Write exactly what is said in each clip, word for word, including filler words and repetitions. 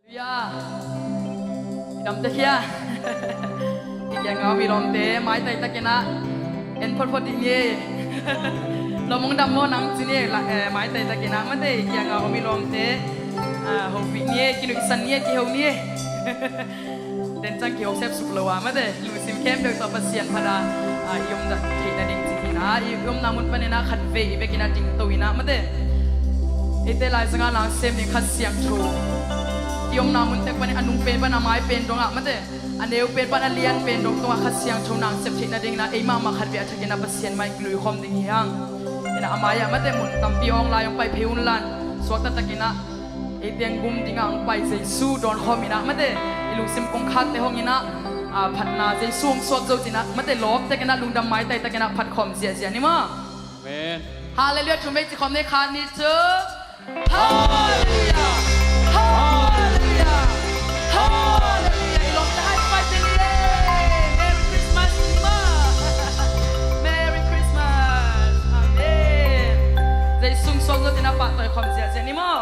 Hallelujah. I dam tek hia? I kiangah om i lawmte maitai takin ah en photphot dih ni. Lawm hong dam maw nang ci ni. Maitai takin ah mate, i kiangah om i lawmte hopih ni, kinuihsan ni, kiho ni. Den ciang kiho sepsuk lo ah mate, lungsim khempeuh tawh Pasian phat a i om theih nading ci hi in ah, i omna mun panin ah khatvei i vekin ah dingto in ah mate. Eite laizang ah na sem ding Kha Siangtho i omna mun tek panin a nung pen pan a mai pen dongah mate, a neu pen pan a lian pen dong tungah Kha Siangtho na sep theih nadingin ah ei mahmah khatvei a thakin ah Pasian mai kiluikhawm ding hi hang. In ah a mai-ah mate mun tampi awng lai hong pai phei un lan, suakta takin ah ei teng gum dingah hong pai Jesu dawnkhawm in ah mate, i lungsim kongkhatte hong in ah phatna Jesu hong suak zo cin ah mate, lawp takin ah lungdam maitai takin ah phatkhawm ziahziah ni maw. Amen. Hallelujah. Thum vei ci khawm ni. Khat, nih, thum. Hallelujah. Hallelujah. Hallelujah. I lawmte high five te ni le. Merry Christmas ni maw. Merry Christmas. Amen. Jesu hong suak zo cin ah pahtawi khawm ziahziah ni maw.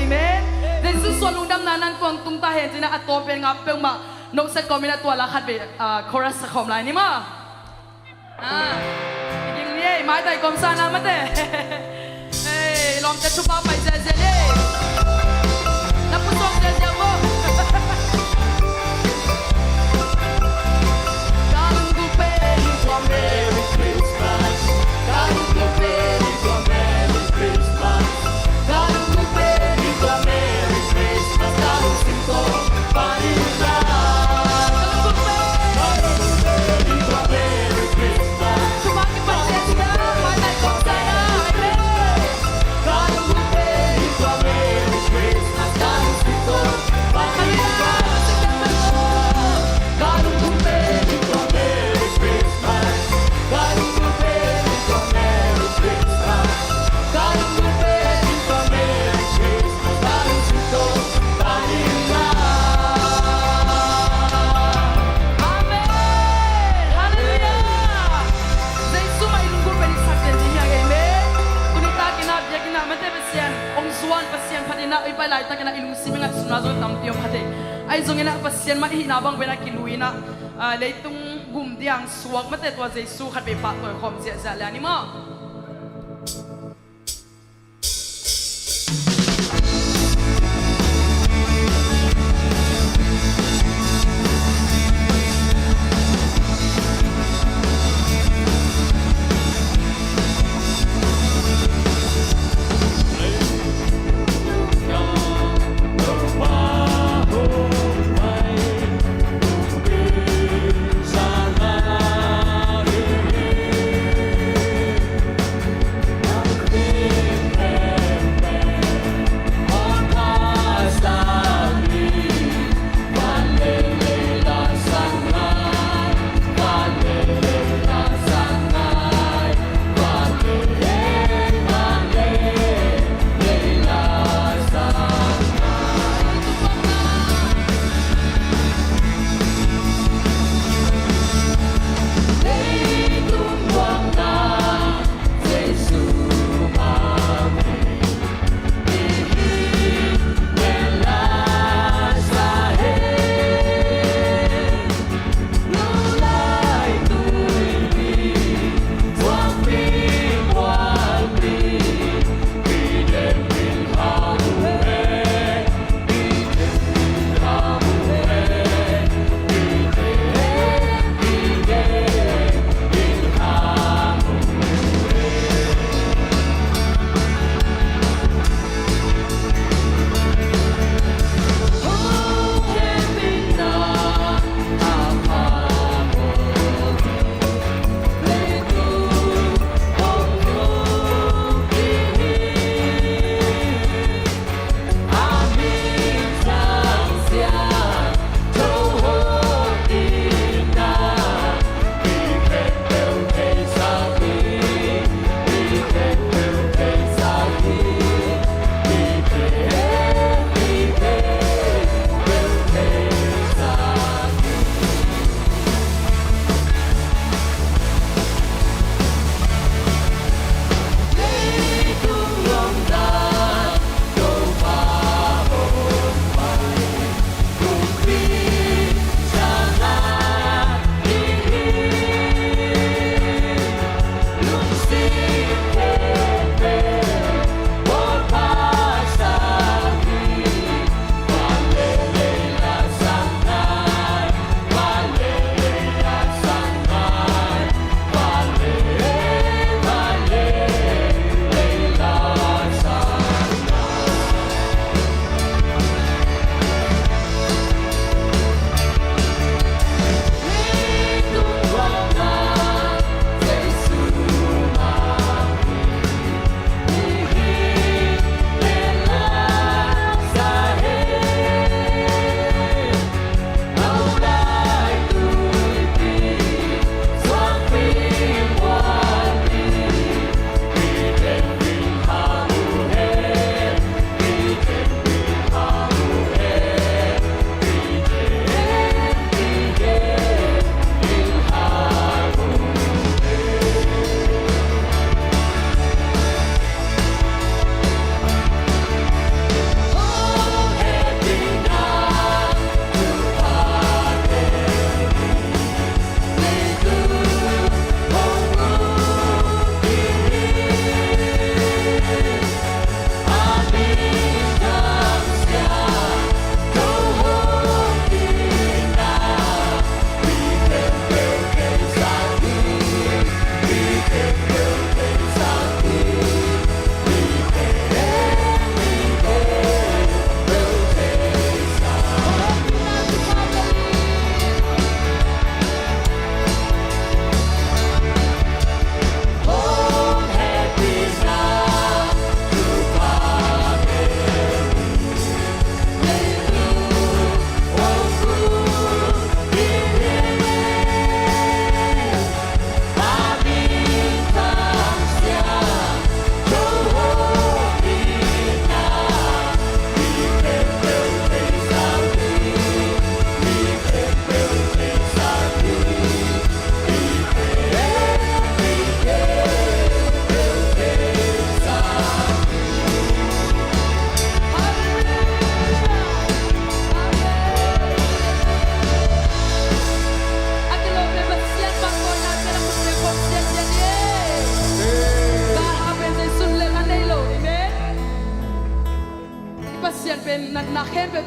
Amen. Jesu suan lungdamna nan tuang tung ta hen cin ah a tawm pen nga peuhmah nohset kawmin ah tua la khat vei chorus sa khawm lai ni maw. Ding ni ei, maitai kawmsa na mate. Ei, lawmte thupha pai ziahziah ni ei. Na pusuak ziahziah maw. Laitakin ah i lungsim i ngaihsutna zong tampi om kha thei. Ahi zongin ah Pasian mah i hihna bang pen ah kilui in ah, ah, leitung gum diang suak mate tua Jesu khat vei pahtawi khawm ziahziah lian ni maw?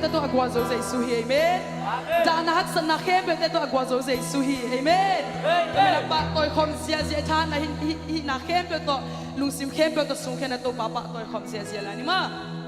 Te tawh a guah zo Jesu hi, amen. Dahna haksatna khempeuh te tawh a guah zo Jesu hi, amen. Amen. Amen. A pahtawi khawm ziazia, i thahatna hi, hi, hihna khempeuh tawh, lungsim khempeuh tawh sungkhia-in Topa pahtawi khawm ziazia lai ni maw.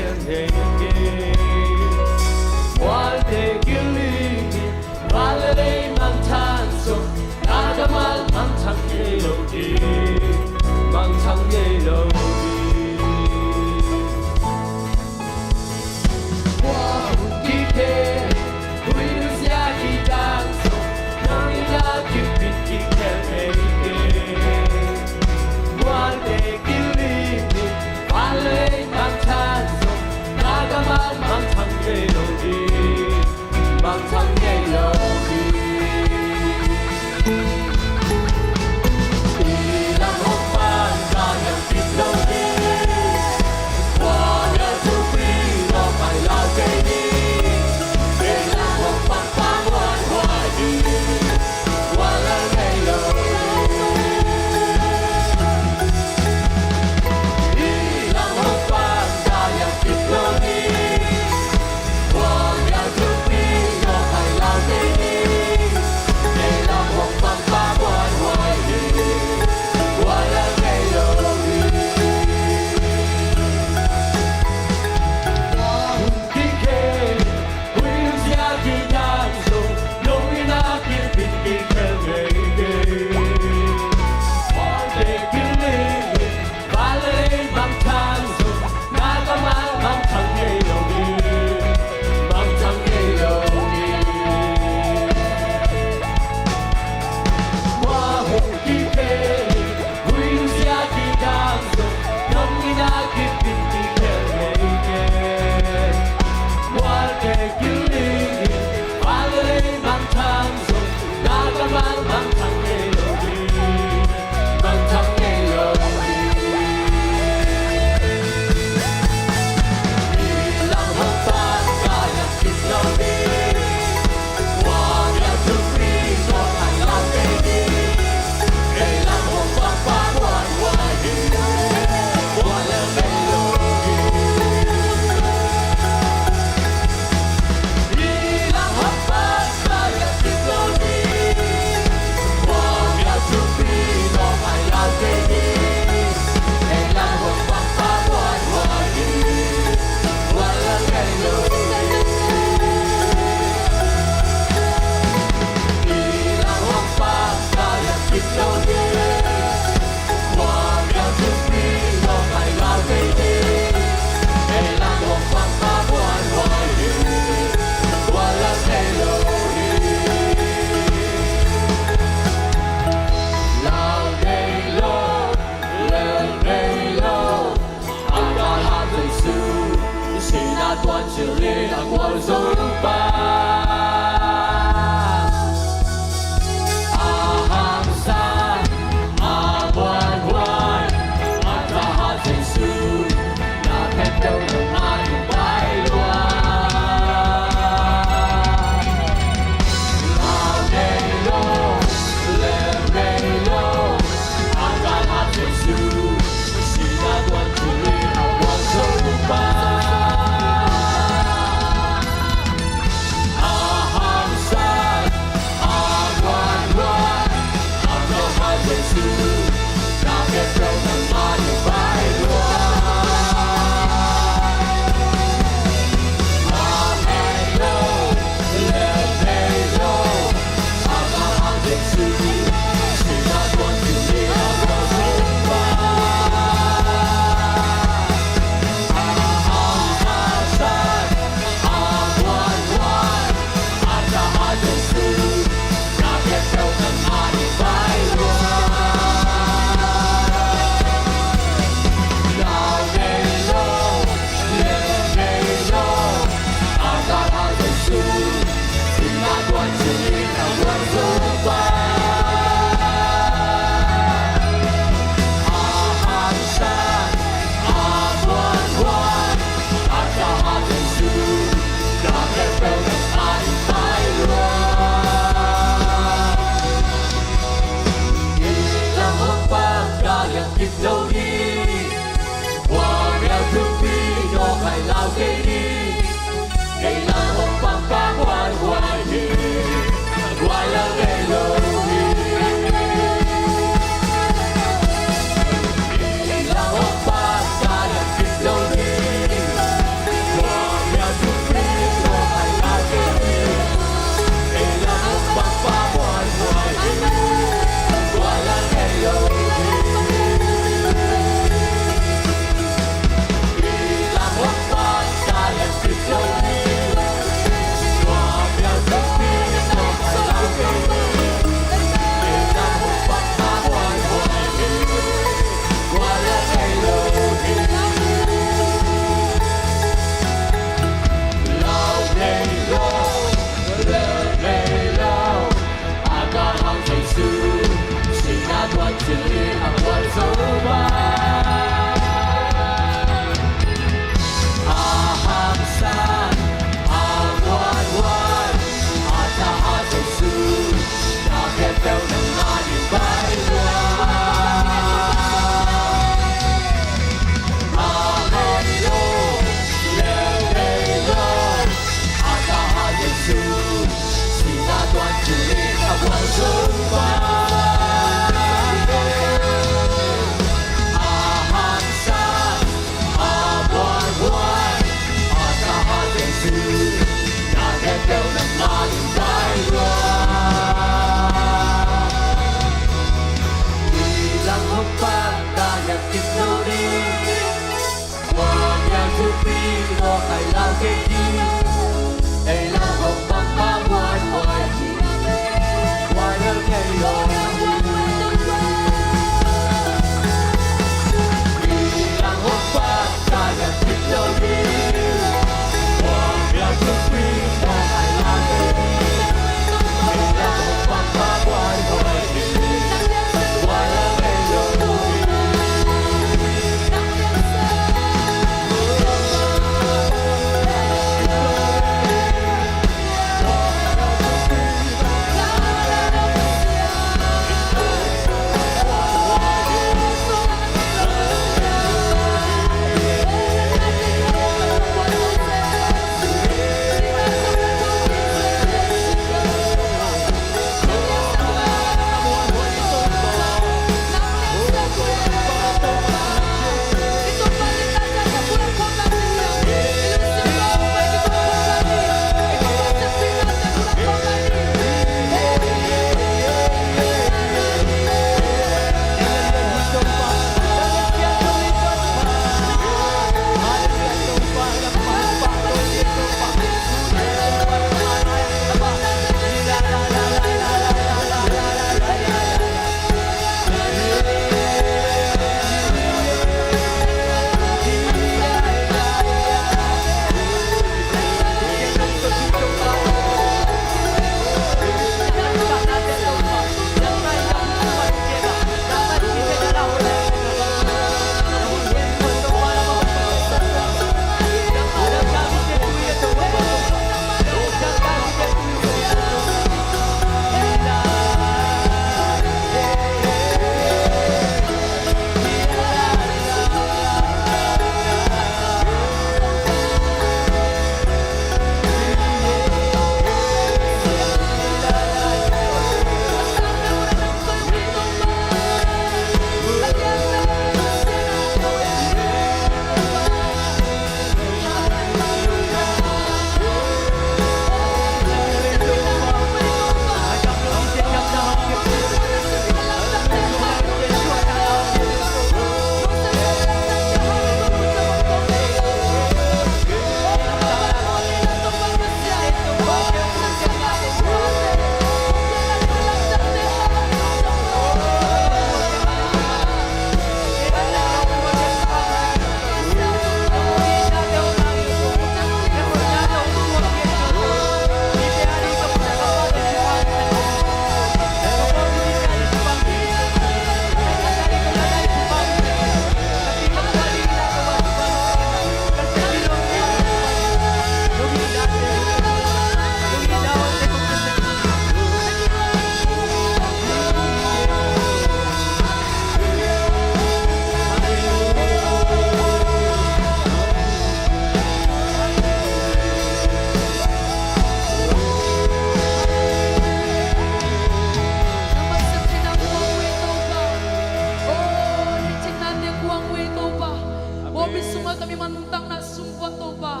Nangma nuntakna sung uah Topa,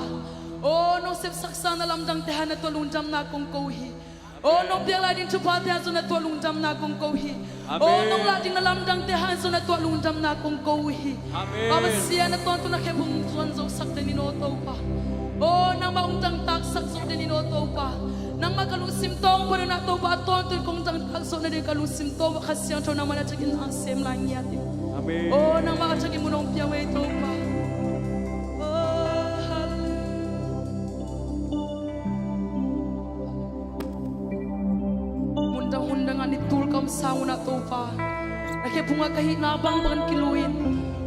aw nong sepsaksa na lamdangte hangin na tuah lungdamna kong ko hi. Aw nong piak lai ding thuphate hangin zong na tuah lungdamna kong ko hi. Aw nong lah ding na lamdangte hangin zong na tuah lungdamna kong ko uh hi. Pa Pasian, na tawntung na khephung zuan zosakte ni no Topa. Aw nangmah hong dangtaksak zote ni no Topa. Nangmah ka lungsim tawng pua ding na Topa, a tawntung kong dangtak zawh nading ka lungsim tawng Kha Siangtho nangmah na thakin hong sem lai ngiat in. Aw nangmah ka thakin mun hong pia uh ei Topa. Aw hallelujah. Mundang hundang ah nitul kamsang un ah Topa, na khephung ah ka hihna bangbang kilu in.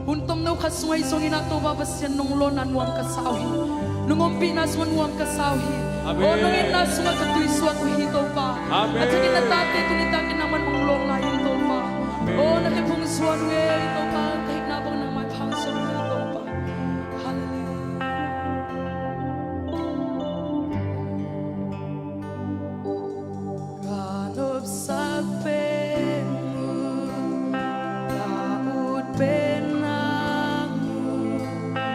Hun tomno khat sungah hi zongin ah Topa Pasian nong lawnna nuam ka sa uh hi. Nong ompihna sungah nuam ka sa uh hi. Aw nong itna sungah ka tuisuak uh hi Topa. A thakin na tate tuni takin nangman hong lawn lai in Topa. Aw na khephung zuan uh ei Topa, ka hihna bang nangmah phang zuan uh ei Topa. Hallelujah. Ka nopsak pen uh, ka ut pen nang uh,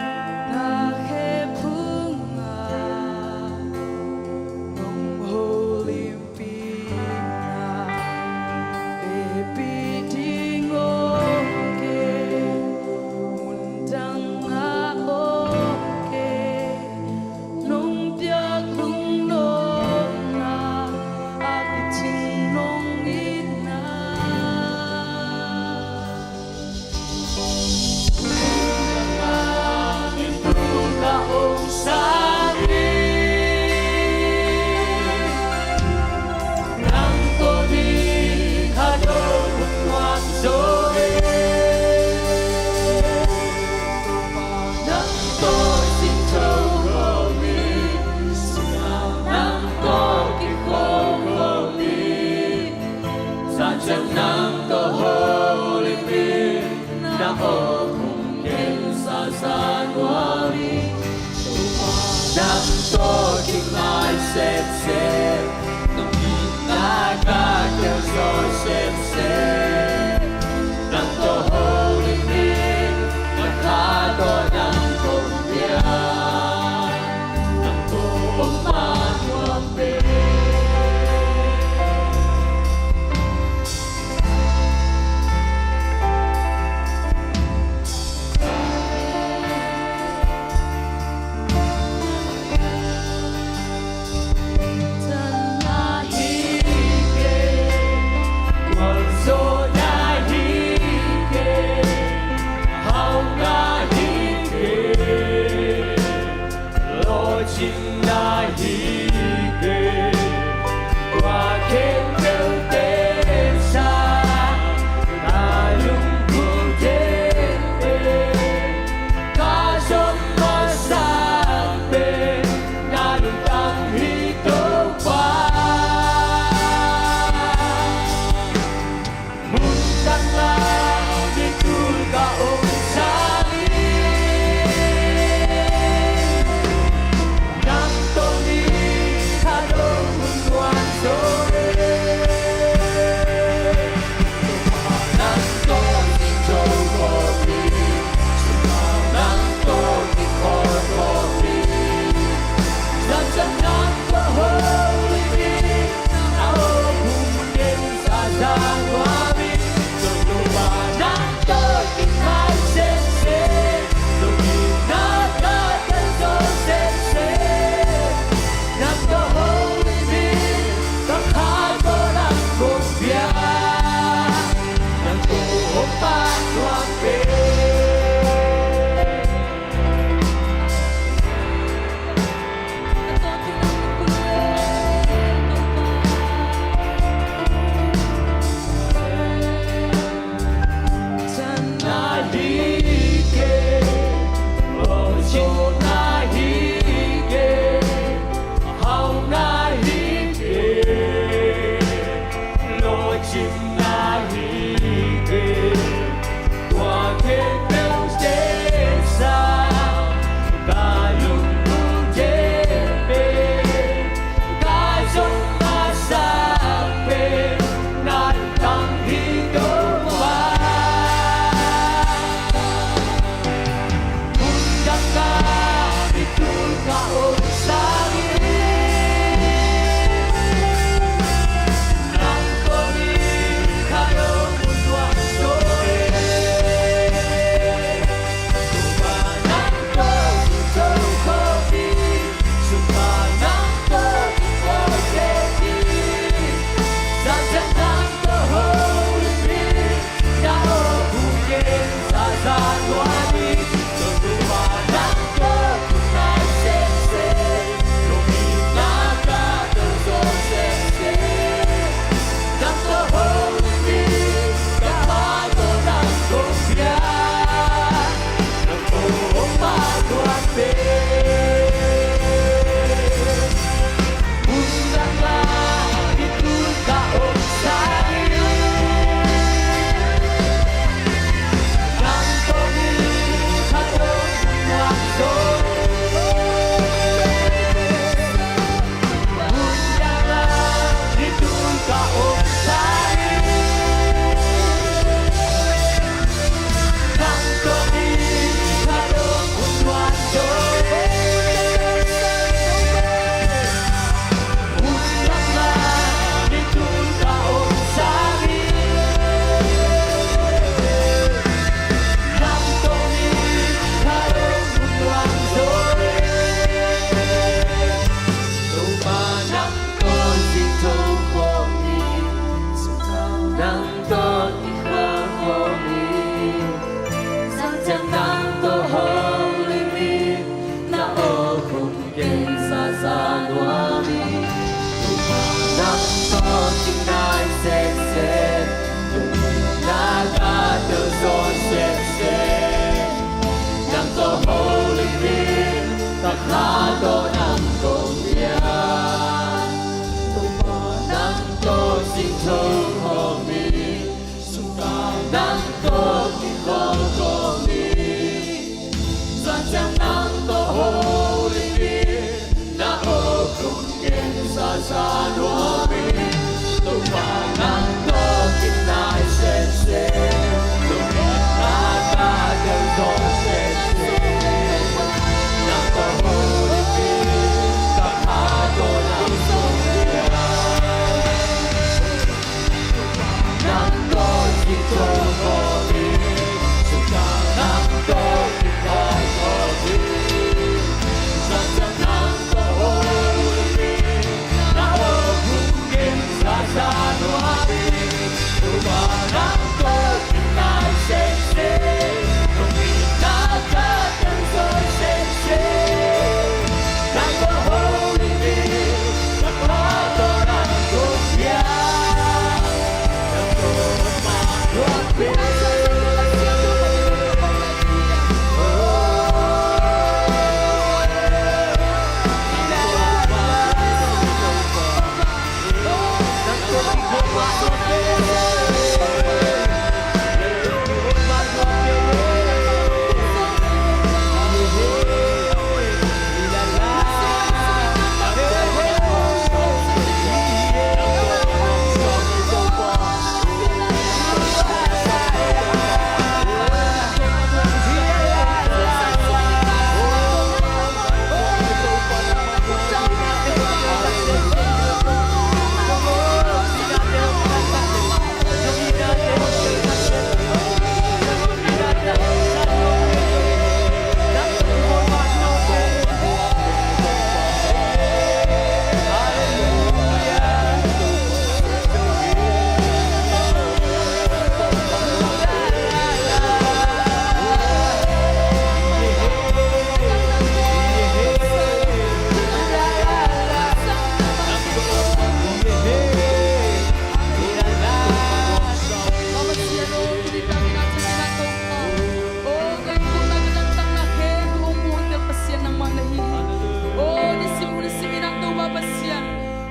na khephung ah nong holimpi na, epi ding ong ke, mundang ah ong ke. Nong piak lungnuamna a kicing nong itna. Nang in tu ka ong sa hi. Nang tawh ding kha dong nuam zaw hi. Nang tawh singtho khawm hi, nang tawh kikho khawm hi. Za ciang nang tawh holimpi, na aw hong khensa sa nuam hi. Nang tawh kingai sepsep, nong itna ka tel zaw sepsep. Nang tawh holimpi, na kha tawh nang kong pia, nang tawh om ma nuam pen.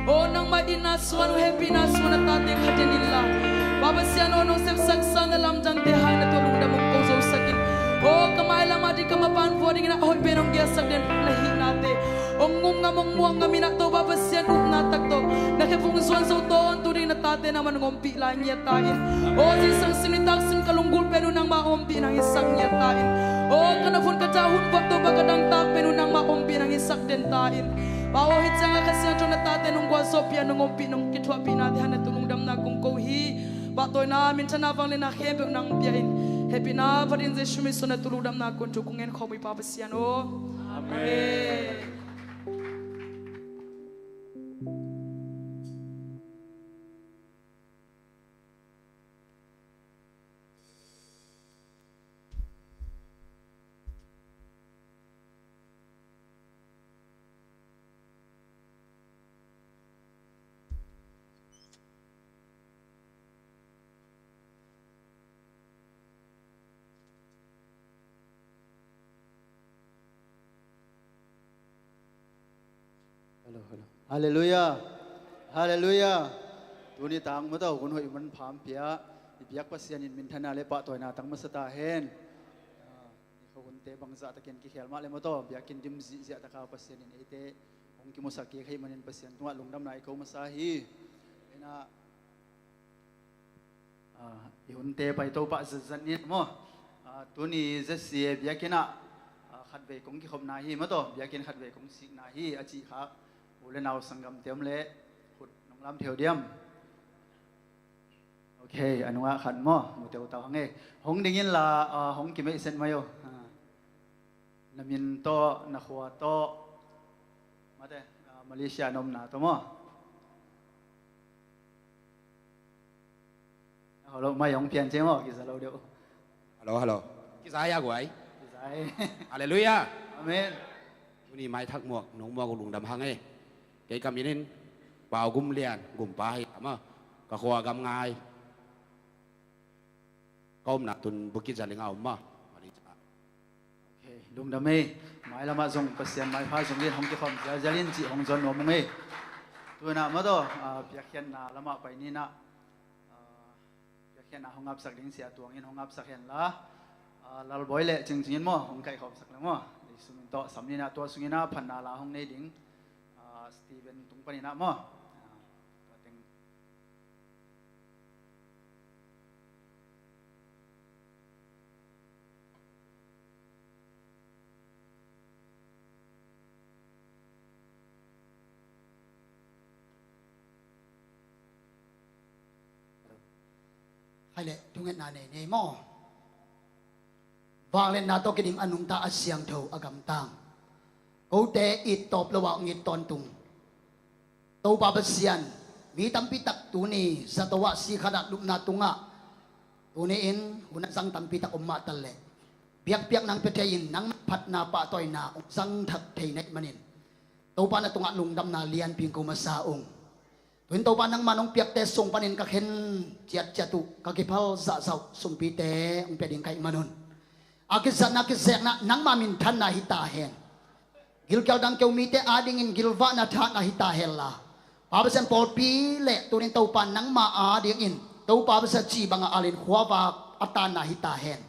Aw, nangmah itna suan uh hehpihna suan a tate khat in inla, Pa Pasian aw, nong sepsaksa na lamdangte hang na tua lungdam hong ko zosak in. Aw, ka mailam a ding ka mapan vua dingin a hoih pen hong giasak den na hihnate hong ngum ngam hong muak ngam in a, Topa Pasian, upna tak tawh na khe vung zuan zo tawntung dingin na tate na man hong ompih lai ngiat ta in. Aw, zingsang sim nitak sim ka lunggulh pen uh nangmah ompih nang hisak ngiat ta in. Aw, ka na vun ka dah hun vuak Topa ka dangtak pen uh nangmah ompih nang hisak den ta in. Pa aw, hih ciang a Kha Siangtho na tate nong gualzawhpih a nong ompih nong kithuahpihna te hang na tua lungdamna kong ko hi. Pahtawina, minthanna, vangliatna khempeuh nang pia in. Hehpihna Pathian Jesu min suang na tua lungdamna kong thu kong ngen khawm uh hi Pa Pasian aw. Amen. Hello, hello. Halleluiah. Halleluiah. Tuni tang maw tawh hun hoih man pha hong pia i biak Pasian in minthanna le pahtawina tang masa ta hen. Ah, i kha hunte bangzah takin kikhel mah le maw tawh biakinn dim zihziah taka Pasian in eite hong kimusak kik ahih manin Pasian tungah lungdamna i ko masa hi. Ina, ah, i hunte paito pah zatzat ni maw. Ah, tuni Z C A biakinn ah, ah, khatvei kong kikhopna hi maw tawh, biakinn khatvei kong sikna hi a cih kha u le nau sanggamte om leh khut nong lam theu diam? Ok, a nungah khat maw, mu teutau hang e. Hong ding inla, ah, hong kimeihset mai o. Ah, na min tawh, na khua tawh, mate, ah, Malaysia na omna tawh maw? Hello, mai hong pian ciang maw, kiza lo deuh. Hello, hello. Kiza hi a guai. Kiza hi. Halleluiah. Amen. Tuni maithak muak nong muak uh lungdam hang e. Kei ka min in Pau Gum Lian, Gumpa hi a maw. Ka khua Gamngai. Ka omna tun Bukit Jaleng a om maw. Malaysia. Ok, lungdam e. Mailam ah zong Pasian maipha zong in hong kikhawm zialzial in cih hong zon nuam ung e. Tu-in ah maw tawh, ah, piakkhiatna lamah pai ni-in ah, ah, piakkhiatna hong apsak ding Sia Tuang in hong apsak henla, Ah, Lalbawi le Cingcing in maw, hong kaihkhawm sak le maw. Ei sungin tawh sam ni in ah, tua sungin ah phatna la hong nei ding, ah, Stephen tung panin ah maw. Ah, tua teng. Khai le thungetna nei ni ei maw. Vangliatna tawh kiding a nungta a siangtho a gamtang, kote it tawp lo a hong it tawntung Topa Pasian, mi tampi tak tuni zato ah sikhat ah lupna tungah, tuni in hun a zang tampi tak om mahtal leh, biakpiak nang pia thei in, nang phatna pahtawina hong zang thak thei na hih manin, Topa na tungah lungdamna lianpi in ko masa ung. Tu-in Topa nangmah nong piakte sung panin ka khen ciatciat uh, ka kiphal zahzah uh, sumpite hong pia ding ka hih manun, a kizatna kizekna nangmah minthanna hi ta hen. Gilkial dangkeu mite adingin gilvahna thahna hi ta hen la, Pa Pasian, pawlpi le tuni in Topa nangmah adingin Topa Pasian cih banga alin khuavak a tanna hi ta hen.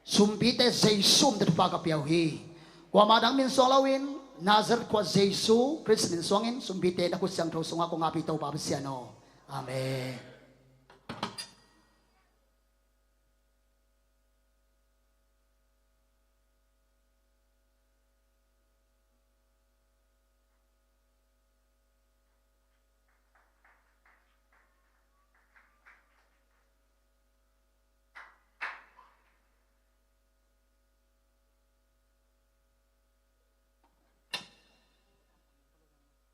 Sumpite Jesu min tawh thupha ka pia uh hi. Kuamah dang min suang loin Nazareth khua Jesu Khrist min suangin sumpite na khut siangtho sungah kong ap hi Topa Pasian aw. Amen.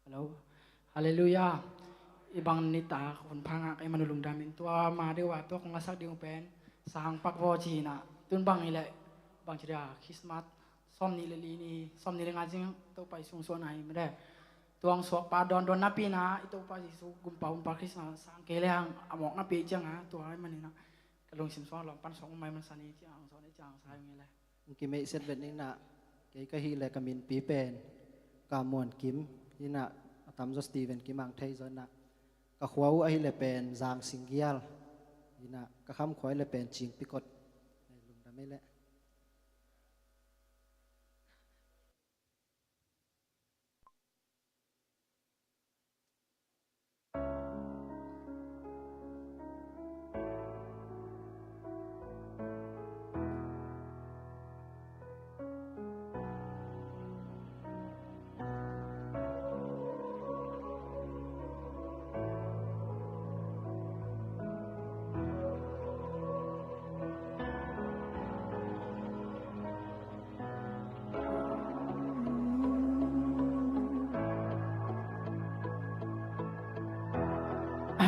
Hello. Halleluiah. Hih bang nitak hun pha ngah ka hih man uh lungdam ing. Tua ma deuh ah tua kong lasak ding uh pen Sang Pak Vaw ci hi in ah, tun bang hi leh bang ci dia, Christmas sawmnih le li ni, sawmnih le nga zing Topa i sungsuahna hi mah de. Tua hong suakpa dawndawn napi in ah i Topa Jesu gumpa hunpa Christmas sang kei le hang a mawk napi ciang ah, tua ahih manin ah ka lungsim sungah lawm pan suak mahmah man sa ni, ciang hong suak ni, ciang hong sa hi ung hi leh. Hong kimeihsiat vet ning in ah, kei ka hih leh ka minpi pen Kam Muan Kim hi in ah, a tamzaw Stephen Kim hong thei zaw in ah, ka khua uh ahih leh pen Zang Sing Gial hi in ah, ka khamkhua ahih leh pen Cing Pi Kot. Lungdam ei leh.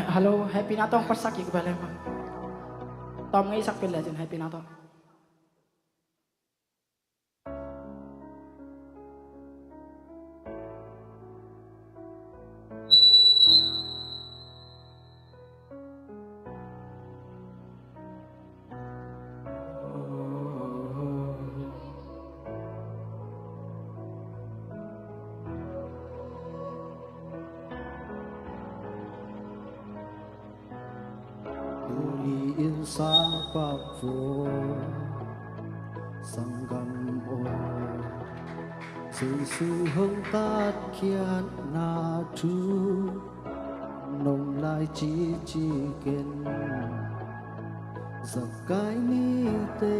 Hello, hehpihna tawh hong patsak kik bale mah. Tawm ngeisak pih lecin hehpihna tawh. Tuni in Sang Pak Vaw, sanggam aw, Jesu hong tatkhiatna thu nong lai cici ken. Zakai nite,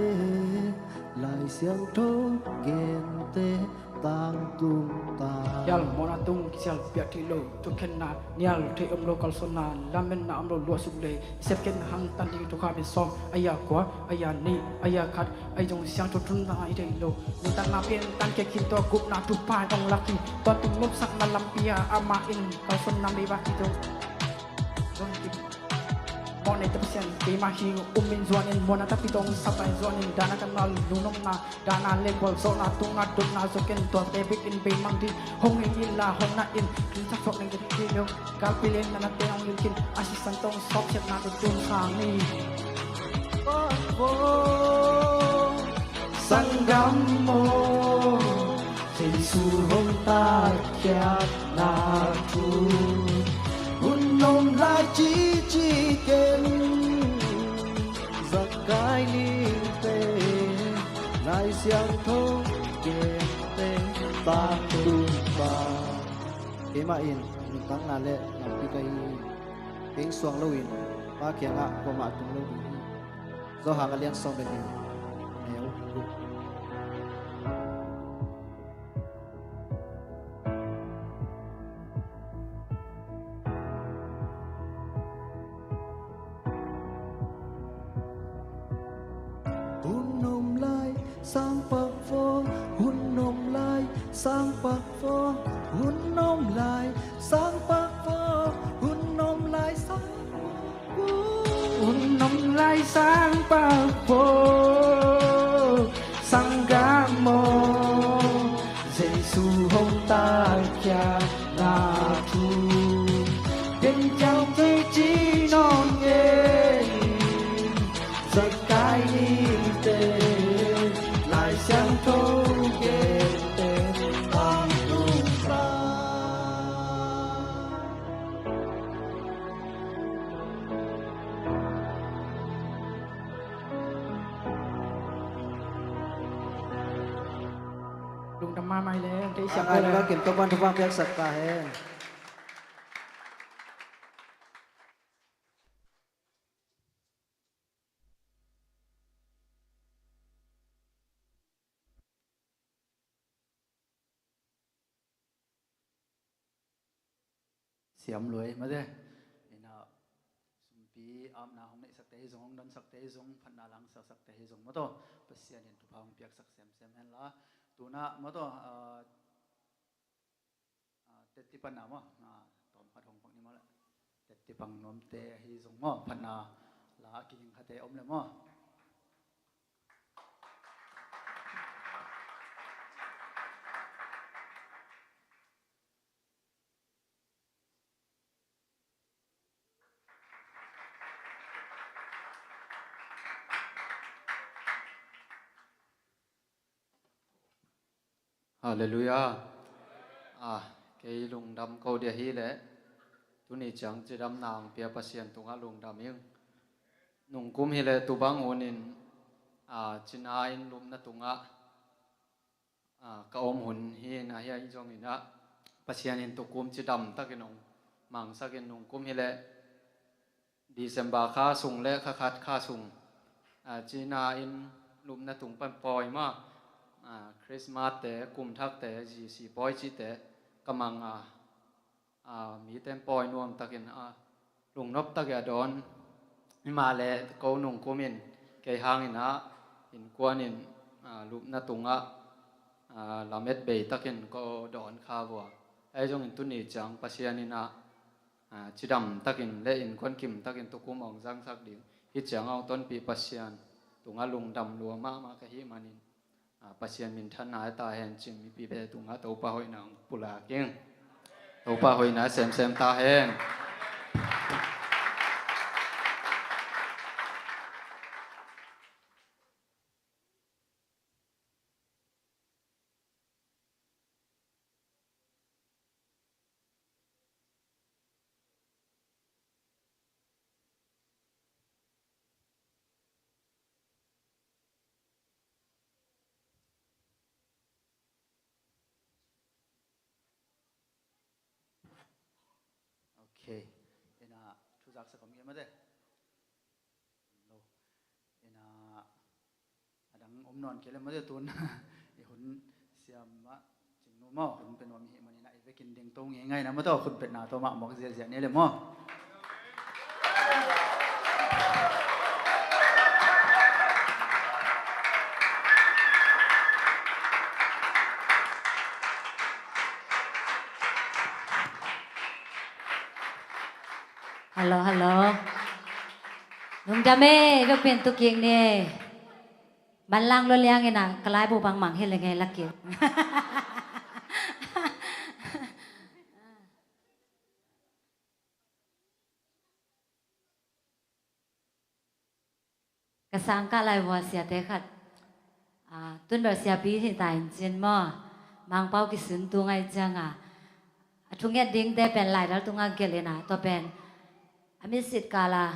Lai Siangtho gente tangtung ta. Hial mawhna tung kisial piak theih lo, thukhenna nial theih om lo, kalsuanna lametna om lo, luahsuk le i sepkhiatna hangtan ding thukha pen sawm, a ia kua, a ia nih, a ia khat, a i zong siangtho thunna i theih lo. Nuntakna pian tan kek khin tawh gupna thupha in ong lak hi. Tua tung lopsakna lampi ah amah in kalsuanna meivak hi tawh zong kim. Mawhnei ta Pasian keimah hi ung, um in zuan in, muanna takpi tawh ong sapai zuan in, dahna kammal, lungnopna, dahna le gualzawhna tungah dotna zo ken. Tuate bek in beimang ding hong hi inla hong na in, kin sak suak neng kei ding lo. Galpi leng na nate hong hilh khin, a sisan tawh sawpsiatna te tung sang ni. Sanggam aw, Jesu hong tatkhiatna thu hun nong lai cici ken. Zakai nite, Siangtho gente bang tung pa. Keimah in nuntakna le lampi ka hi hi. Kei suang loin Pa kiangah kuamah tung lo ding hi. Johan a lian sawm le li, neu guk. Hun om lai sang pak vo, hun om lai sang pak vo, hun om lai sang pak vo, hun om lai sang pak vo. Hun om lai sang pak vo, sanggam aw, Jesu hong taikhia na thu. Gen ciang tui ci nawn gen, Zakai nite, Lai Siangtho gente bang tung pa. Lungdam mahmah hi le, kei siam. Ngai lo, kim Topa'n thupha piaksak ta hen. Siam lua ei mate. Ina sumpi apna hong neihsakte hi zong, hong donsakte hi zong, phatna langsakte hi zong maw taw, Pasian in thupha hong piaksak semsem hen la. Tuna maw taw, ah, ah, tetti panna maw, ah, tawm khat hong pak ni maw le. Tetti pang nuamte ahi zong maw, phatna la kiging khate om le maw. Halleluiah. Ah, kei lungdam ko dia hi leh, tuni ciang cidamna hong pia Pasian tungah lungdam ing. Nungkum hi leh tubang hunin, ah, cina in lupna tungah, ah, ka om hun hi na hi a, hi zongin ah, Pasian in tukum cidam takin hong mangsakin nungkum hi leh, December kha sung le kha khat kha sung, ah, cina in lupna tung pan pawi ma, ah, Christmas te, kum thak te, G C pawi cihte ka mang a, ah, mite in pawi nuam takin, ah, lungnop takin a dawn. Hi mah le ko nungkum in kei hangin ah, innkuan in, ah, lupna tungah, ah, lamet bei takin ko dawn kha vua. Ahi zongin tuni ciang Pasian in ah, ah, cidam takin le innkuan kim takin tukum hong zangsak ding. Hih ciang hong tonpih Pasian tungah lungdam lua mahmah ka hih manin, ah, Pasian minthanna hi ta hen cin, mipite tungah Topa hoihna hong pulak ing. Topa hoihna semsem ta hen. Ok. Ina, thuzak sa kom ia mate. Lo. Ina, adang om nawn kei le mate tun. I hun siam mah cing nu maw, hun pe nuam i hih manin ah i vekin ding to ngeingai na mate, khut betna tawh mah muak ziahziah ni le maw. Hallo, hallo. Lungdam e, i vekpi in tu kik ni. Manlang lua liangin ah, ka laibu bangmah hi le ngei lak kik. Ka sangkah lai vua siate khat, ah, tun bel siapi hi ta in cin maw, Mangpau kisun tu ngai ciang a, a thunget dingte pen laidal tungah gelh in ah, tua pen a mitsit kal a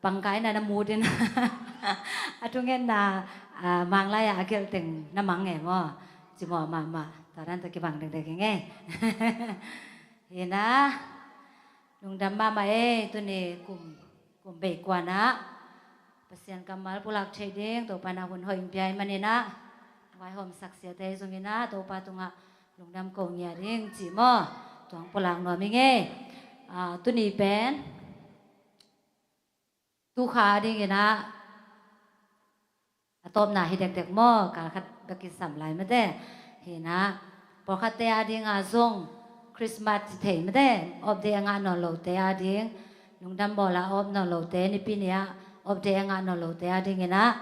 pangkai na na mut in a thungetna Manglai ah a gelh teng na mang e maw? Cimawh mahmah. Tua dan tawh kibang dekdek hi ngei. Hi na, lungdam mahmah ei. Tuni kum, kum bei kuanah Pasian kammal pulak theih ding Topa na hun hoih in pia i maninah, vaihawm saksia thei zongin ah Topa tungah lungdam ko ngiat ding ci maw? Tuang pulak nuam i ngei. Tuni pen tukha dinginah a tawpna hi dekdek maw? Kalkhat bek kisam lai mate. Hi na, pawlkhatte a dingah zong Christmas ci thei mate, off day a ngah nawn lote a ding, lungdam bawl a off nawn lote, Nipi ni ah off day a ngah nawn lote a dinginah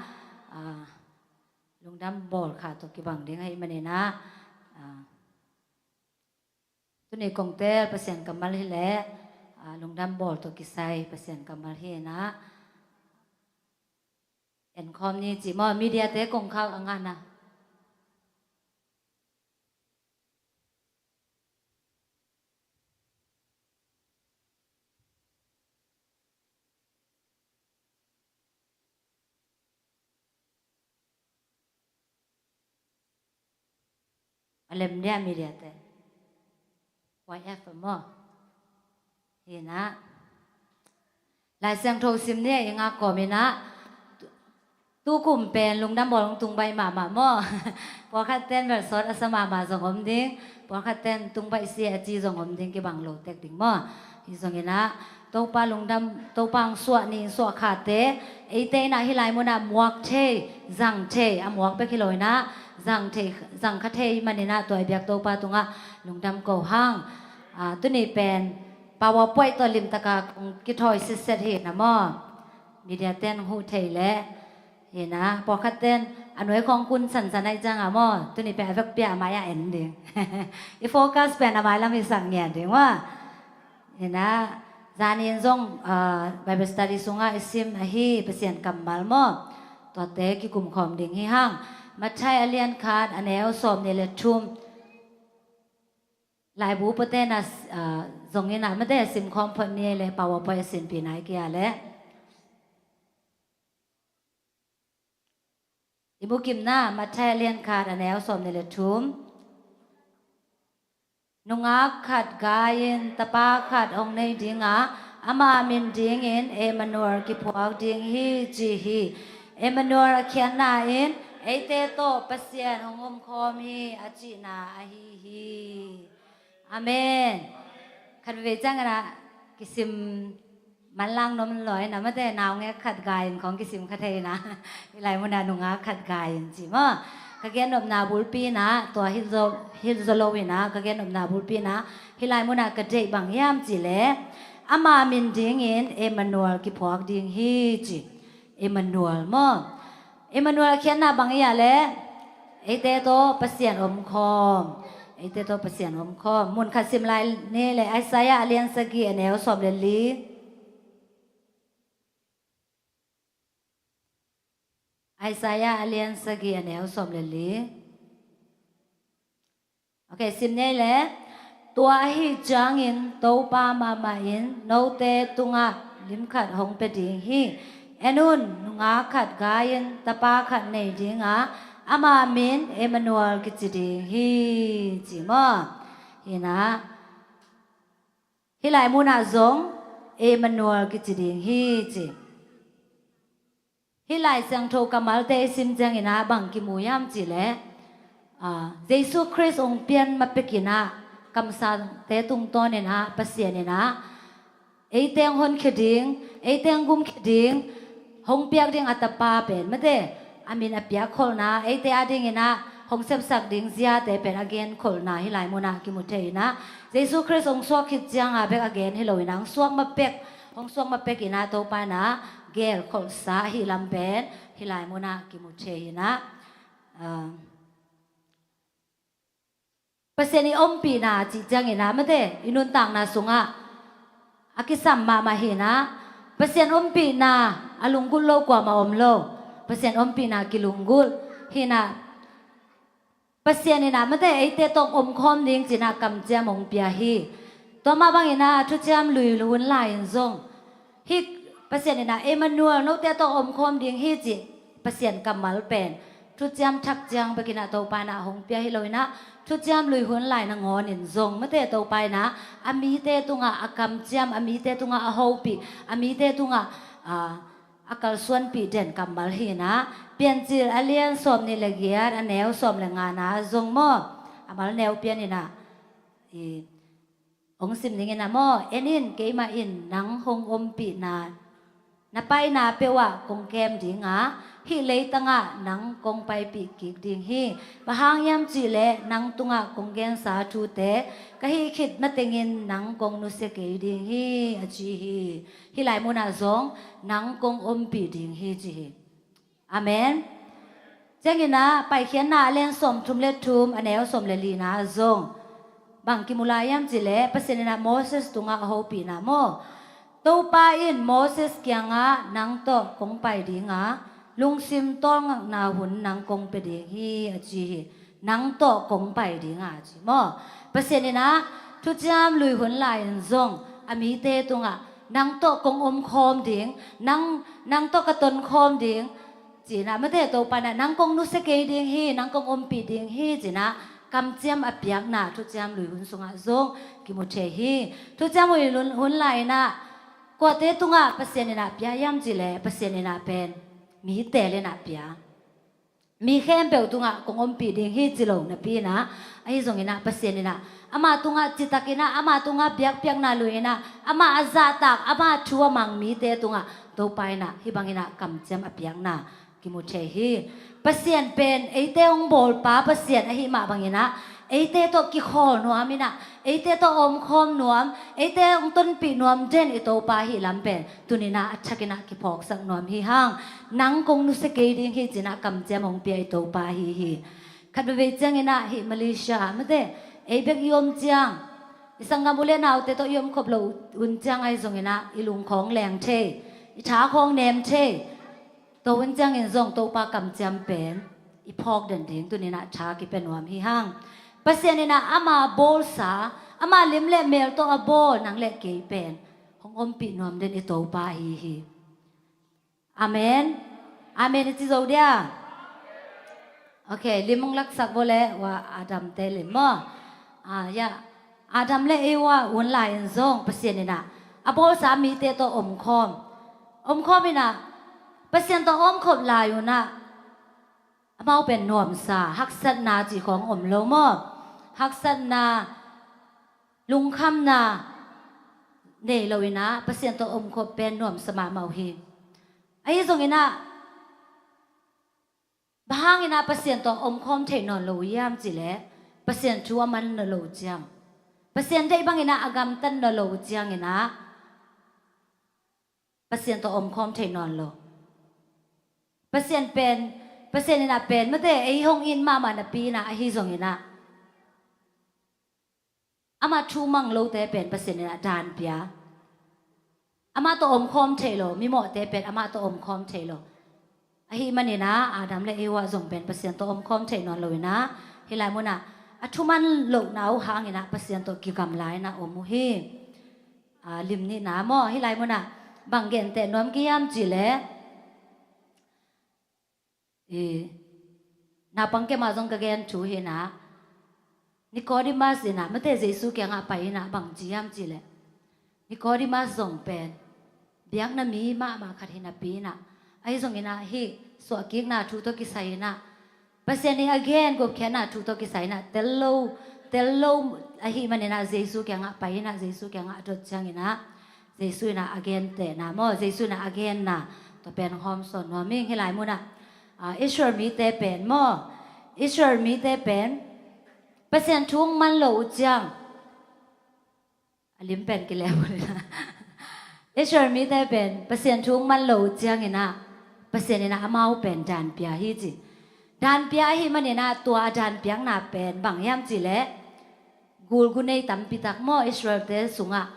lungdam bawl kha tawh kibang ding ahi maninah, tuni kongtel Pasian kammal hileh lungdam bawl tawh kisai Pasian kammal hi inah, enkhawm ni ci maw? Mediate kongkhak a ngahna a lem dia, mediate. Y F maw? Hi na, Lai Siangtho sim ni a i ngak kawm inah, tukum pen lungdam bawl hong tung baih mahmah maw? Pawlkhat ten bel sawt a sa mahmah zong om ding, pawlkhat ten tung baih si a ci zong om ding, kibang lo tek ding maw? Hi zonginah Topa lungdam, Topa hong suah ni, hong suah khate, eite inah hih lai munah muak thei, zang thei, a muak bek hi lo inah zang thei, zang kha thei maninah tua i biak Topa tungah lungdam ko hang. Tuni pen PowerPoint tawh limtaka kong kithawi sitset hi na maw? Mediate hong huh thei leh. Hi na, pawlkhat ten a nuai khawng kun sansan ahi ciangah maw, tuni pen a vekpi a mai a en ding. I focus pen a mailam hi sak ngiat ding maw? Hi na, zanin zong Bible study sungah i sim ahi Pasian kammal maw? Tuate kikumkhawm ding hi hang. Matthai a lian khat a neu sawm ni le thum. Laibu pawte na zongin ah mate simkhawm phot ni le PowerPoint a sinpi nai kia le. I mukimna Matthai a lian khat a neu sawm ni le thum. Nungak khat gai-in tapa khat hong nei dinga, ama min dingin Emmanuel kiphuak ding hi ci hi. Emmanuel a khiatna in eite tawh Pasian hong omkhawm hi a cihna ahi hi. Amen. Khat veve ciangin ah kisim manlang nom lo in ah mate, naungek khat gai-in khawng kisim kha thei in ah. Hih lai munah nungak khat gai-in ci maw? Ka gennopna bulpi in ah tua hilh zo, hilh zo lo in ah ka gennopna bulpi in ah hih lai munah ka deih bang hiam cih leh ama min dingin Emmanuel kiphuak ding hi ci. Emmanuel maw? Emmanuel a khiatna bang hi ah leh eite tawh Pasian omkhawm. Eite tawh Pasian omkhawm. Mun khat sim lai ni le Isaiah a lian sagih a neu sawm le li. Isaiah a lian sagih a neu sawm le li. Ok, sim ni le. Tua ahi ciangin Topa mahmah in note tungah lim khat hong pia ding hi. En un, nungak khat gai-in tapa khat nei dinga, ama min Emmanuel kici ding hi ci maw? Hi in ah hih lai munah zong Emmanuel kici ding hi ci. Hih Lai Siangtho kammalte i sim ciangin ah bang kimu hiam cih leh, Jesu Khrist hong pian ma pek in ah kamsangte tungtawn in ah Pasian in ah eite hong honkhia ding, eite hong gumkhia ding, hong piak ding a tapa pen mate, a min a piak kholhna, eite a dingin ah hong sepsak ding ziate pen a gen kholhna hih lai munah kimu thei in ah, Jesu Khrist hong suak khit cianga bek a gen hi lo in ah, hong suak ma pek, hong suak ma pek in ah Topa in ah gel kholhsa ahi lam pen hih lai munah kimu thei in ah, Pasian i ompihna cih ciangin ah mate, i nuntakna sungah a kisam mahmah hi in ah, Pasian ompihna a lunggulh lo kuamah om lo. Pasian ompihna kilunggulh hi in ah, Pasian in ah mate eite tawh omkhawm ding ci in ah kamciam hong pia hi. Tua mah bangin ah thuciam lui hun lai-in zong hih Pasian in ah Emmanuel note tawh omkhawm ding hi ci. Pasian kammal pen thuciam thak ciang bekin ah Topa in ah hong pia hi lo in ah, thuciam lui hun lai nangawnin zong mate Topa in ah a mite tungah a kamciam, a mite tungah a hopih, a mite tungah, ah, a kalsuanpih den kammal hi in ah, Piancil a lian sawm nih le giat, a neu sawm le nga na zong maw, a mal neu pian in ah, i, hong sim ning in ah maw, en in, keimah in nang hong ompihna, na paina peuh ah kong kem ding a, hih leitangah nang kong paipih kik ding hi. Bang hang hiam cih leh nang tungah kong gensa thute ka hih khit matengin nang kong nusia kei ding hi, a ci hi. Hih lai munah zong nang kong ompih ding hi, ci hi. Amen. Ciangin ah Paikhiatna a lian sawm thum le thum, a neu sawm le li na zong bang kimu lai hiam cih leh Pasian in ah Moses tungah a hopihna maw, Topa in Moses kiangah nang tawh kong pai ding a, lungsim tawlngakna hun nang kong pia ding hi, a ci hi. Nang tawh kong pai ding a, ci maw. Pasian in ah thuciam lui hun lai-in zong a mite tungah nang tawh kong omkhawm ding, nang, nang tawh ka tonkhawm ding, ci in ah mate Topa in ah nang kong nusia kei ding hi, nang kong ompih ding hi, ci in ah kamciam a piakna thuciam lui hun sungah zong kimu thei hi. Thuciam lui hun, hun lai-in ah kuate tungah Pasian in ah pia hiam cih leh Pasian in ah pen mite le in ah pia. Mi khempeuh tungah kong ompih ding hi ci lo napi in ah, ahi zongin ah Pasian in ah ama tungah citakin ah, ama tungah biakpiakna lui-in ah, ama a zahtak, ama thu a mang mite tungah Topa in ah hih bangin ah kamciam a piakna kimu thei hi. Pasian pen eite hong bawlpa Pasian ahih mah bangin ah, eite tawh kikhawl nuam in ah, eite tawh omkhawm nuam, eite hong tonpih nuam den i Topa ahih lam pen tuni in ah a thakin ah kiphawksak nuam hi hang. Nang kong nusia kei ding hi, ci in ah kamciam hong pia i Topa ahi hi. Khat veivei ciangin ah hih Malaysia ah mate, ei bek i om ciang, i sanggam u le naute tawh i omkhop loh hun ciang ahi zongin ah i lung khawng leng thei, i tha khawng nem thei. Tua hun ciangin zong Topa kamciam pen i phawk den ding tuni in ah tha kipia nuam hi hang. Pasian in ah ama bawlsa, ama lim le mel tawh a bawl nang le kei pen hong ompih nuam den i Topa ahi hi. Amen. Amen i ci zo dia. Ok, lim hong laksak vawleh, wa Adam te lim maw. Ah, ya. Adam le Eva hun lai-in zong Pasian in ah a bawlsa mite tawh omkhawm, omkhawm in ah Pasian tawh omkhop lai-un ah amau pen nuamsa, haksatna cih khawng om lo maw. Haksatna, lungkhamna nei lo in ah Pasian tawh omkhop pen nuamsa mahmah uh hi. Ahi zongin ah bang hangin ah Pasian tawh omkhawm theih nawn lo uh hiam cih leh Pasian thu a man nawn lo uh ciang, Pasian deih bangin ah a gamtat nawn lo uh ciangin ah Pasian tawh omkhawm theih nawn lo. Pasian pen, Pasian in ah pen mate ei hong it mahmah napi in ah ahi zongin ah ama thu mang lote pen Pasian in ah daan pia. Amah tawh omkhawm thei lo, mimawhte pen amah tawh omkhawm thei lo. Ahih manin ah Adam le Eva zong pen Pasian tawh omkhawm thei nawn lo in ah, hih lai munah a thuman lohna uh hangin ah Pasian tawh kigamla in ah om uh hi. Ah, lim nihna maw, hih lai munah bang genteh nuam ka hiam cih leh, i, naupang kei mah zong ka gen thu hi in ah, Nicodemus in ah mate Jesu kiangah pai in ah bang ci hiam cih leh, Nicodemus zong pen biakna mi mahmah khat hi napi in ah, ahi zongin ah hih suahkikna thu tawh kisai in ah, Pasian in a gen gupkhiatna thu tawh kisai in ah tel lo, tel lo ahih manin ah Jesu kiangah pai in ah, Jesu kiangah a dot ciangin ah Jesu in ah a gentehna maw, Jesu in ah a genna, tua pen hawmsawn nuam ing. Hih lai munah, ah, Israel mite pen maw, Israel mite pen Pasian thu hong man lo uh ciang, a lim pen kilem uh in ah, Israel mite pen Pasian thu hong man lo uh ciangin ah Pasian in ah amau pen daan pia hi ci. Daan pia ahih manin ah tua a daan piakna pen bang hiam cih leh, gul gu nei tampi tak maw Israelte sungah.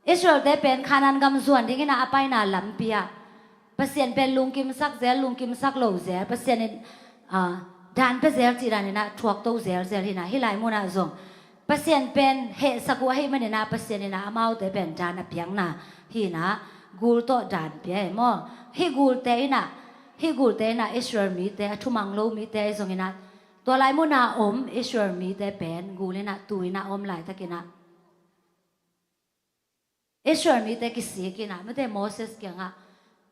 Israelte pen Kanaan gam zuan dingin ah a paina lampi ah Pasian pen lungkimsak zel, lungkimsak lo zel, Pasian in, ah, daan pia zel cih dan in ah thuakto zelzel hi in ah, hih lai munah zong Pasian pen hehsak uh ahih manin ah Pasian in ah amaute pen daan a piakna hi in ah, gul tawh daan pia hi maw. Hih gulte in ah, Hih gulte in ah Israel mite, a thumang lo mite ahi zongin ah, tua lai muna om Israel mite pen gul in ah tu in ah om laitakin ah Israel mite kisik in ah, mate, Moses kiangah,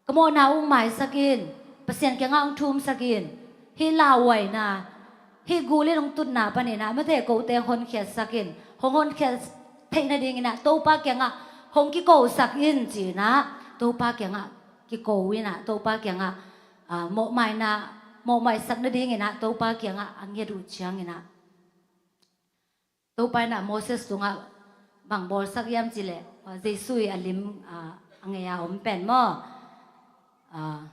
ka mawhna ung maisak in, Pasian kiangah ung thumsak in, hih lauhuaina, hih gul in ung tutna panin ah, mate, kote hong honkhiatsak in, hong honkhiat theih nadingin ah Topa kiangah hong kikosak in ci-in ah, Topa kiangah kiko in ah, Topa kiangah, ah, mawhmaina, mawhmaisak nadingin ah Topa kiangah a nget uh ciangin ah, Topa in ah Moses tungah bang bawlsak hiam cih leh, ah, Jesu ii a lim, ah, a ngei a om pen maw, ah,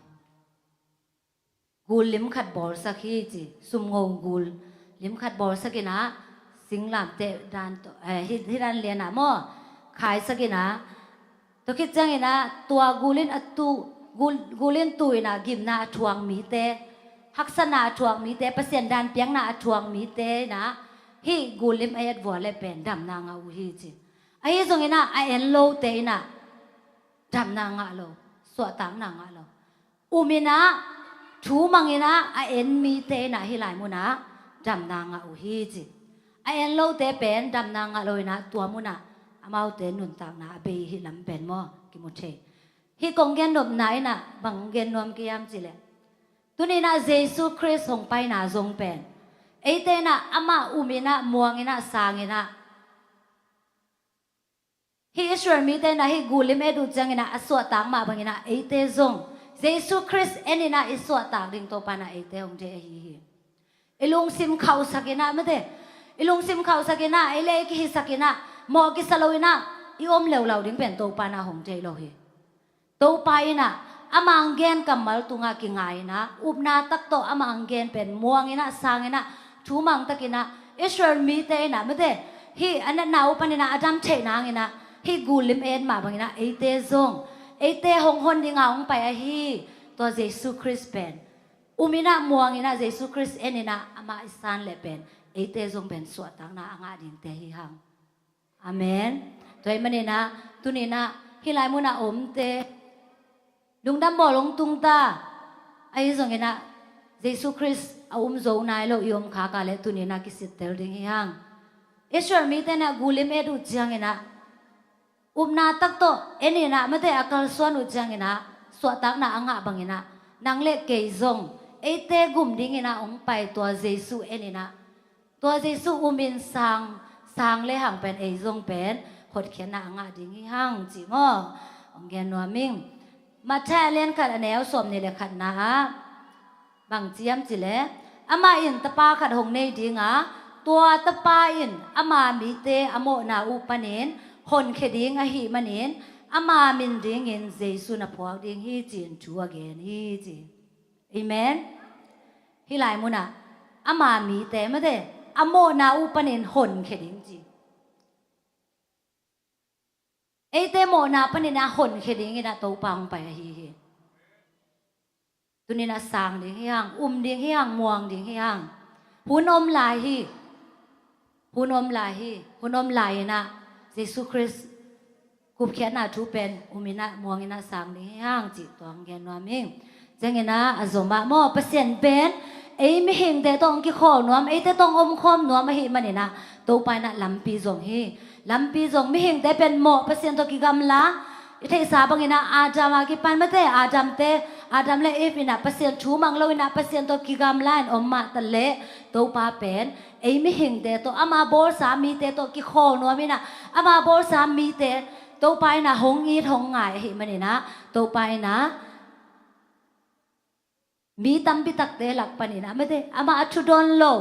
gul lim khat bawlsak hi ci, sumngo gul lim khat bawlsak in ah, singlamteh dan tawh, eh, hih, hih dan lian ah maw, khaisak in ah, tua khit ciangin ah tua gul in a tu, gul, gul in tu in ah gimna a thuak mite, haksatna a thuak mite, Pasian dan piakna a thuak mite in ah hih gul lim a et vua leh pen damna ngah uh hi ci. Ahi zongin ah a en lote in ah damna ngah lo, suahtakna ngah lo. Um in ah, thu mang in ah a en mite in ah hih lai munah damna ngah uh hi ci. A en lote pen damna ngah lo in ah tua munah amaute nuntakna a bei hih lam pen maw kimu thei. Hih kong gen nopna in ah bang gen nuam ka hiam cih leh, tuni in ah Jesu Khrist hong paina zong pen eite in ah amah um in ah, muang in ah, sang in ah, hih Israel mite in ah hih gul lim et uh ciangin ah a suahtak mah bangin ah eite zong Jesu Khrist en in ah i suahtak ding Topa in ah eite hong deih ahi hi. I lungsim khauhsak in ah, mate, i lungsim khauhsak in ah, ei le ei kihisak in ah, mawh kisa lo in ah i om leulau ding pen Topa in ah hong deih lo hi. Topa in ah ama hong gen kammal tungah kinga in ah, upna tak tawh ama hong gen pen muang in ah, sang in ah, thu mang tak in ah, Israel mite in ah, mate, hih a natna uh panin ah a dam theih nangin ah hih gul lim et mah bangin ah eite zong, eite hong hon dingah hong pai ahi tua Jesu Khrist pen um in ah, muang in ah, Jesu Khrist en in ah amah i san leh pen eite zong pen suahtakna a ngah dingte hi hang. Amen. Tua ahih manin ah tuni in ah hih lai munah a omte lungdam bawl hong tung ta. Ahi zongin ah Jesu Khrist a um zo nai lo i om khak a leh tuni in ah kisittel ding hi hang. Israel mite in ah gul lim et uh ciangin ah, upna tak tawh en in ah, mate, a kalsuan uh ciangin ah suahtakna a ngah bangin ah nang le kei zong eite gum dingin ah hong pai tua Jesu en in ah, tua Jesu um in sang, sang le hang pen ei zong pen hotkhiatna a ngah ding hi hang cih maw hong gen nuam ing. Matthai a lian khat, a neu sawmnih le khatna ah bang ci hiam cih leh, amah in tapa khat hong nei ding a, tua tapa in ama mite a mawhna uh panin honkhia ding ahih manin ama min dingin Jesu na phuak ding hi ci-in thu a gen hi ci. Amen. Hih lai munah ama mite, mate, a mawhna uh panin honkhia ding ci. Eite mawhna panin ah honkhia dingin ah Topa hong pai ahi hi. Tuni in ah sang ding hi hang, um ding hi hang, muang ding hi hang. Hun om lai hi. Hun om lai hi. Hun om lai in ah Jesu Khrist gupkhiatna thu pen um in ah, muang in ah, sang ding hi hang cih tua hong gen nuam ing. Ciangin ah a zom ah maw, Pasian pen ei mihingte tawh hong kikhawl nuam, eite tawh hong omkhawm nuam ahih manin ah Topa in ah lampi zong hi. Lampi zong, mihingte pen mawh Pasian tawh kigamla, i theihsa bangin ah Adam a kipan, mate, Adam te, Adam le Eve in ah Pasian thu mang lo in ah Pasian tawh kigamla in om mah ta leh Topa pen ei mihingte tawh, ama bawlsa mite tawh kikhawl nuam in ah, ama bawlsa mite Topa in ah hong it hong ngai ahih manin ah, Topa in ah mi tampi takte lak panin ah, mate, amah a thudawn lo,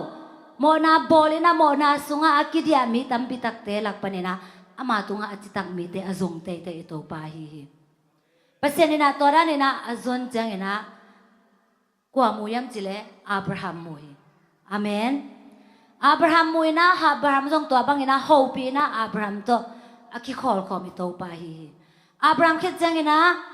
mawhna bawl in ah, mawhna sungah a kidiah mi tampi takte lak panin ah ama tungah a citak mite a zong teitei i Topa ahi hi. Pasian in ah tua dan in ah a zon ciangin ah kua mu hiam cih leh Abraham mu hi. Amen. Abraham mu in ah, Abraham zong tua bangin ah hopih in ah Abraham tawh a kikhawlkhawm i Topa ahi hi. Abraham khit ciangin ah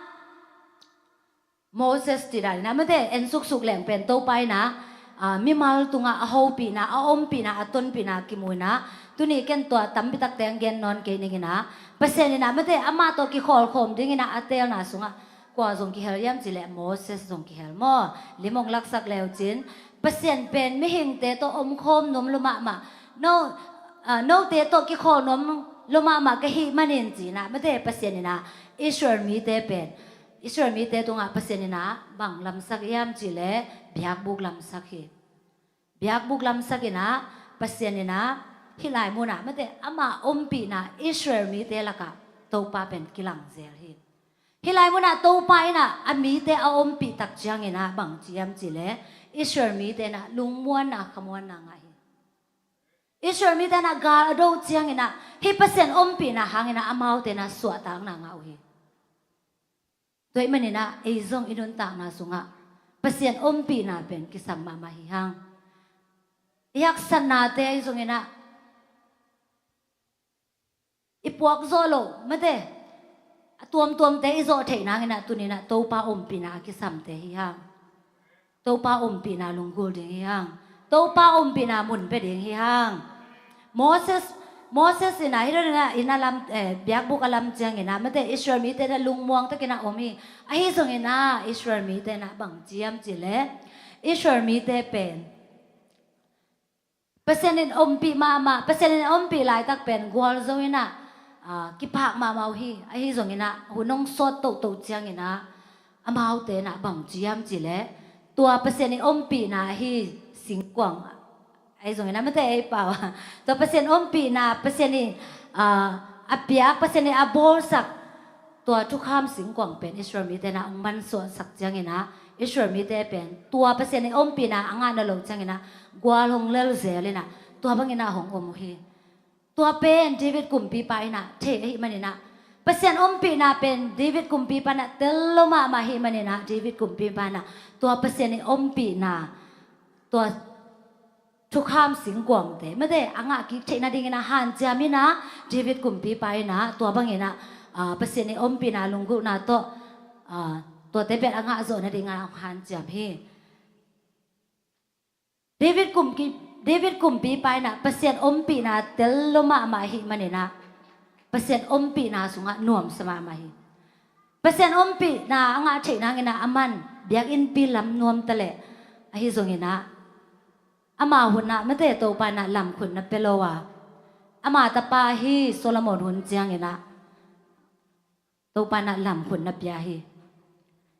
Moses cih dan in ah, mate, en suksuk leng pen Topa in ah, ah, mimal tungah a hopihna, a ompihna, a tonpihna kimu in ah, tuni ken tua tampi takte hong gen nawn kei ning in ah, Pasian in ah, mate, amah tawh kikhawlkhawm dingin ah a teelna sungah Kua zong kihel hiam cileh Moses zong kihel maw? Lim hong laksak leucin Pasian pen mihingte tawh omkhawm nuam lua mahmah, no, ah, note tawh kikhawl nuam lua mahmah ka hih manin cinah mate Pasian inah Israel mite pen, Israel mite tungah Pasian inah bang lamsak hiam cileh biakbuk lamsak hi. Biakbuk lamsak inah Pasian inah hih lai munah mate ama ompihna Israel mite lakah Topa pen kilangzel hi. Hih lai munah Topa inah a mite a ompih tak cianginah bang ciam cileh Israel mite inah lungmuanna khamuanna ngah hi. Israel mite inah gal a do cianginah hih Pasian ompihna hanginah amaute inah suahtakna ngah uh hi. Tua ahih maninah ei zong i nuntakna sungah Pasian ompihna pen kisam mahmah hi hang. I haksatnate ahi zonginah i puak zawh loh mate a tuamtuamte i zawh theih nanginah tuninah Topa ompihna a kisamte hi hang. Topa ompihna lunggulh ding hi hang. Topa ompihna mun pia ding hi hang. Moses, Moses inah hih dongah inah lam, eh, biakbuk a lam cianginah mate Israel mite inah lungmuang takinah om hi. Ahi zonginah Israel mite inah bang ciam cileh Israel mite pen Pasian in ompih mahmah, Pasian in ompih laitak pen gualzo inah, ah, kipak mahmah uh hi. Ahi zonginah hun hong sawt tohtoh cianginah amaute inah bang ciam cileh tua Pasian in ompihna ahi singkuang, ahi zonginah mate ei pau tua Pasian ompihna, Pasian in, ah, a piak, Pasian in a bawlsak tua thukham singkuang pen Israel mite inah hong mansuahsak cianginah Israel mite pen tua Pasian in ompihna a ngahna loh cianginah gual hong lelzel inah tua banginah hong om uh hi. Tua pen David kumpipa inah thei ahih maninah Pasian ompihna pen David kumpipa inah tel lo mahmah ahih maninah David kumpipa inah tua Pasian in ompihna tua thukham singkuangte mate a ngah kik theih nadingin a hanciam inah David kumpipa inah tua banginah, ah, Pasian in ompihna lunggulhna tawh, ah, tuate pen a ngah zawh nadingin a hanciam hi. David kumpi, David kumpipa inah Pasian ompihna tel lo mahmah ahih maninah Pasian ompihna sungah nuamsa mahmah hi. Pasian ompihna a ngah theih nanginah aman biakinnpi lam nuam taleh ahi zonginah ama hunah mate Topa inah lamkhun na pia lo a ama tapa ahi Solomon hun cianginah Topa inah lamkhun na pia hi.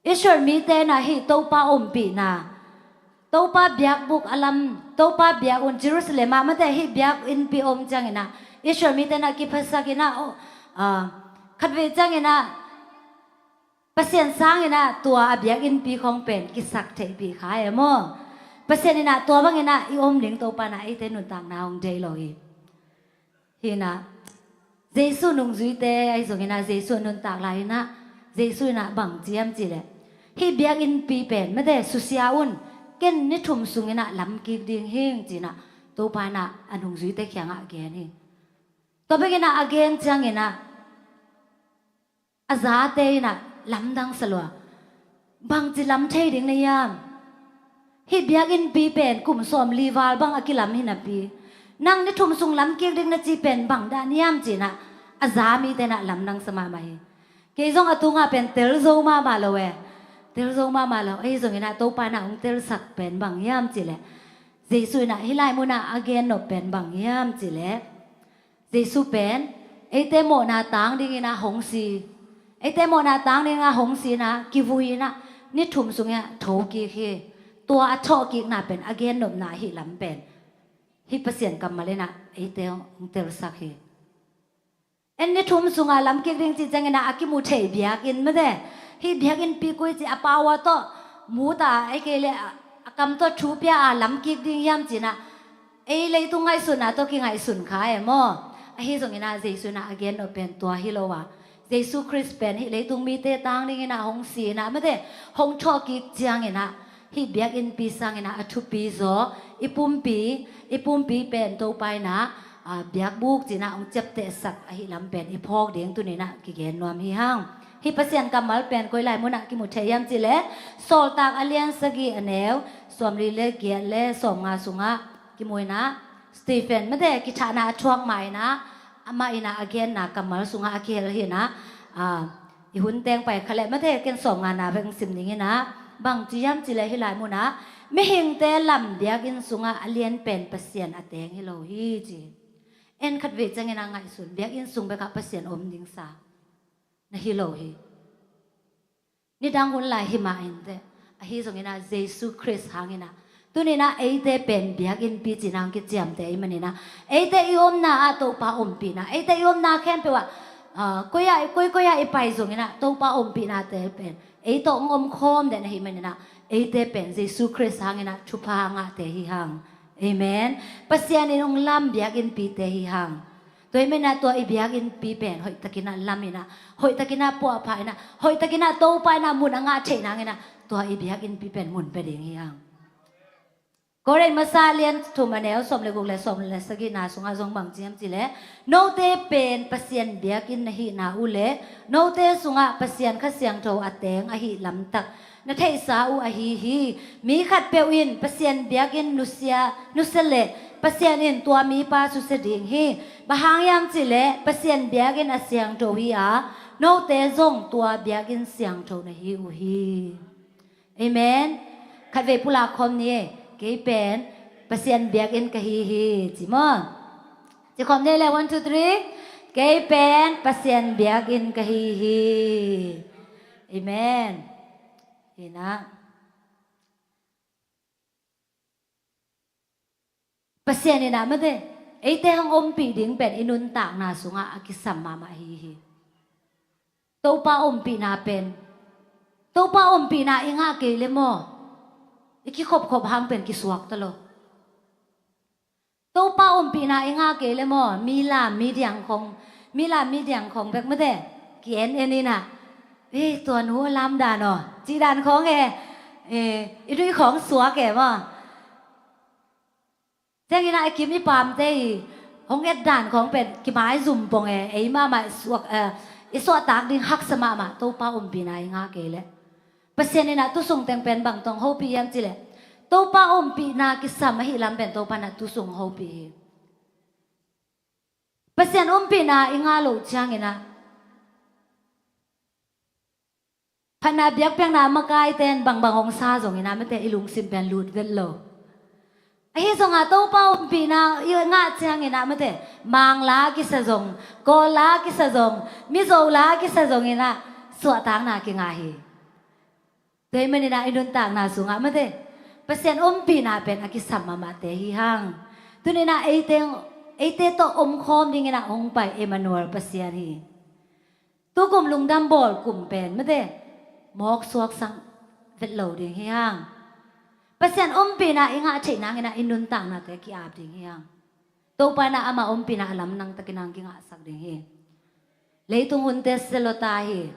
Israel mite inah hih Topa ompihna, Topa biakbuk a lam, Topa biakinn Jerusalem ah mate hih biakinnpi om cianginah Israel mite inah kiphasak inah, oh, ah, khatvei cianginah Pasian sanginah tua a biakinnpi khong pen kisak theihpih kha e maw? Pasian inah tua banginah i om ding Topa inah eite nuntakna hong deih lo hi. Hinah Jesu nungzuite ahi zonginah Jesu nuntak lai inah Jesu inah bang ciam cileh hih biakinnpi pen mate susia un, ken ni thum sunginah lamkik ding hing cinah Topa inah a nungzuite kiangah gen hi. Tua banginah a gen cianginah a zate inah lamdang salua, bangci lam thei ding na hiam? Hih biakinnpi pen kum sawmli val bang a kilam hi napi nang ni thum sung lamkik ding na ci pen bang dan hiam cinah a za mite inah lamdang sa mahmah hi. Kei zong a tungah pen tel zo mahmah lo e. Tel zo mahmah lo ahi zonginah Topa inah hong telsak pen bang hiam cileh Jesu inah hih lai munah a gen nop pen bang hiam cileh Jesu pen eite mawhna tang dinginah hong si, eite mawhna tang dinginah hong si inah kivui inah ni thum sungah thokik hi. Tua a thawhkikna pen a gennopna ahi lam pen hih Pasian kammal inah eite hong telsak hi. En ni thum sungah lamkik ding cih cianginah a kimu thei biakinn mate hih biakinnpi koi cih a pau a tawh mut a, ei kei le a kam tawh thu pia a lamkik ding hiam cinah ei leitung ngaihsunna tawh kingaihsun kha e maw? Ahi zonginah Jesu inah a gen nop pen tua hi lo a, Jesu Khrist pen hih leitung mite tang dinginah hong si inah mate hong thawhkik cianginah hih biakinnpi sanginah a thupi zaw i pumpi, i pumpi pen Topa inah, ah, biakbuk cinah hong ciaptehsak ahi lam pen i phawk ding tuninah kigen nuam hi hang. Hih Pasian kammal pen koi lai munah kimu thei hiam cileh Sawltak a lian sagih a neu sawmli le giat le sawmnga sungah kimu inah Stephen mate kithahna a thuak mah inah amah inah a genna kammal sungah a kihel hi inah, ah, I hun teng pai kha leh mate, ken sawm ngana veng sim ning inah, bang ci hiam cih leh hih lai munah mihingte lam biakinn sungah a lian pen Pasian a teng hi lo hi ci. En khat vei ciang inah ngaihsun, biakinn sung bekah Pasian om ding sa na hi lo hi. Nidang hun lai hi mah inteh, ahi zong inah Jesu Khrist hang inah tuni inah eite pen biakinnpi cih nang kiciamteh ahih man inah, eite i omna ah Topa ompihna, eite i omna khempeuh ah, ah, koi ah, koi koi ah i pai zong inah Topa ompihnate pen ei tawh hong omkhawm den ahih man inah, eite pen Jesu Khrist hang inah thupha ngahte hi hang. Amen. Pasian in hong lam biakinnpite hi hang. Tua ahih man inah tua i biakinnpi pen hoihtakin ah lam inah, hoihtakin ah puahpha inah, hoihtakin ah Topa inah mun a ngah theih nang inah tua i biakinnpi pen mun pia ding hi hang. Korin masa lian thum, a neu sawm le guk le sawm le sagihna sungah zong bang ci hiam cih leh, note pen Pasian biakinn na hihna uh leh note sungah Pasian Kha Siangtho a teng ahih lamtak na theihsa uh ahi hi. Mi khatpeuh in Pasian biakinn nusia, nusia leh Pasian in tua mipa susia ding hi. Bang hang hiam cih leh Pasian biakinn a siangtho hi a, note zong tua biakinn siangtho na hi uh hi. Amen. Khatvei pulak khawm ni. Kei pen Pasian biakinn ka hi hi, ci maw? Ci khawm ni le, one, two, three. Kei pen Pasian biakinn ka hi hi. Amen. Inah Pasian inah mate, eite hong ompih ding pen i nuntakna sungah a kisam mahmah ahi hi. Topa ompihna pen, Topa ompihna i ngah kei le maw, i kikhopkhop hang pen kisuak ta lo. Topa ompihna i ngah kei le maw, mi lam mi diang khong, mi lam mi diang khong bek mate, ki-en en inah, eh, tua nu a lam dan aw, cih dan khong e, eh, i duih khong suak e maw? Ciang inah i kim i pamte i hong et dan khong pen kimaizum pong e, ei mahmah i suak, eh, i suahtak ding haksa mahmah, Topa ompihna i ngah kei leh. Pasian inah tu sung teng pen bang tawh hong hopih hiam cih leh, Topa ompihna kisam ahih lam pen Topa inah tu sung hong hopih hi. Pasian ompihna i ngah loh ciang inah phatna biakpiakna makaite in bangbang hong sa zong inah mate, i lungsim pen lut vet lo. Ahi zongah Topa ompihna i ngah ciang inah mate, Mang la kisa zong, Kawl la kisa zong, Mizo la kisa zong inah suahtakna kingah hi. Tua ahih man inah i nuntakna sungah mate, Pasian ompihna pen a kisam mahmahte hi hang. Tuni inah eite, eite tawh omkhawm ding inah hong pai Emmanuel Pasian hi. Tukum lungdam bawl kum pen mate, mawk suaksak vet lo ding hi hang. Pasian ompihna i ngah theih nang inah i nuntaknate ki-ap ding hi hang. Topa inah ama ompihna a lamdang takin hong kingahsak ding hi. Leitung hunte sia lo ta hi.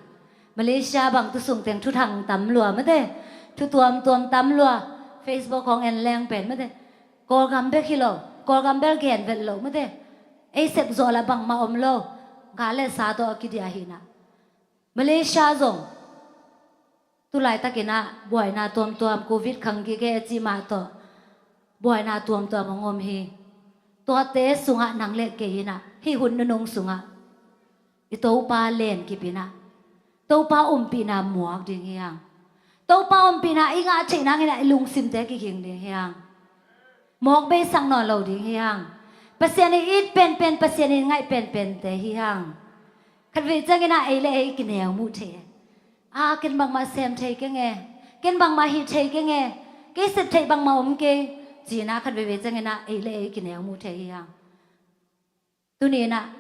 Malaysia bang tu sung teng thuthang tam lua mate, thu tuamtuam tam lua. Facebook hong en leng pen mate, Kawlgam bek hi lo, Kawlgam bel gen vet lo mate. Ei sep zawh lah bangmah om lo. Gah le sa tawh a kidiah hi inah. Malaysia zong tu laitak inah buaina tuamtuam, Covid khang kik e a cih mah tawh buaina tuamtuam hong om hi. Tuate sungah nang le kei inah hih hun nunung sungah i Topa lenkip inah Topa ompihna muak ding hi hang. Topa ompihna i ngah theih nang inah i lungsimte kikhing ding hi hang. Mawk beisak nawn lo ding hi hang. Pasian in it penpen, Pasian in ngaih penpente hi hang. Khatvei ciang inah ei le ei kineu muh thei. A, ken bangmah sem thei keng e, ken bangmah hih thei keng e, kei sep theih bangmah om kei, ci inah khatveivei ciang inah ei le ei kineu muh thei hi hang. Tuni inah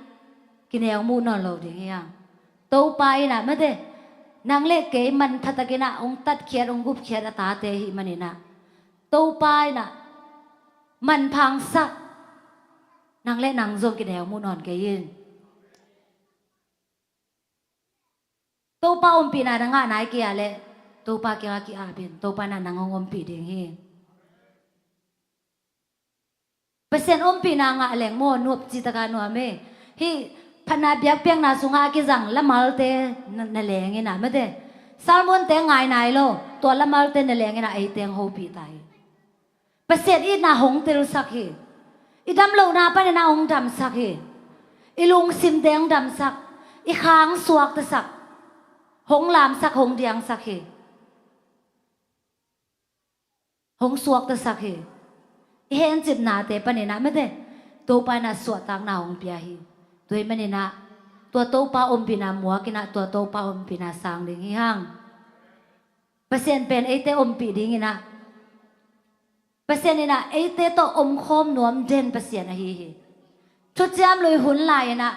kineu muh nawn lo ding hi hang. Topa inah mate, nang le kei manpha takin ah hong tatkhiat, hong gupkhiat a tate ahih man inah, Topa inah manpha hong sak, nang le nang zong kineu muh nawn kei in. Topa ompihna na ngah nai kei a leh, Topa kiangah ki-ap in, Topa inah nang hong ompih ding hi. Pasian ompihna ngah leng maw, nuam cih takah nuam e. Hih phatna biakpiakna sungah a kizang lamalte na, na leng inah mate, sermonte ngai nai lo, tua lamalte na leng inah eite hong hopih ta hi. Pasian itna hong telsak hi. I damlohna panin ah hong damsak hi. I lungsimte hong damsak, i kha hong suaktasak. hong lamsak, hong diangsak hi. Hong suaktasak hi. I hencipnate paninah mate, Topa inah suahtakna hong pia hi. Tua hi maninah tua Topa ompihna muakinah tua Topa ompihna sang ding hi hang. Pasian pen eite ompih dinginah, Pasian inah eite tawh omkhawm nuam den Pasian ahi hi. Thuciam lui hun lai-inah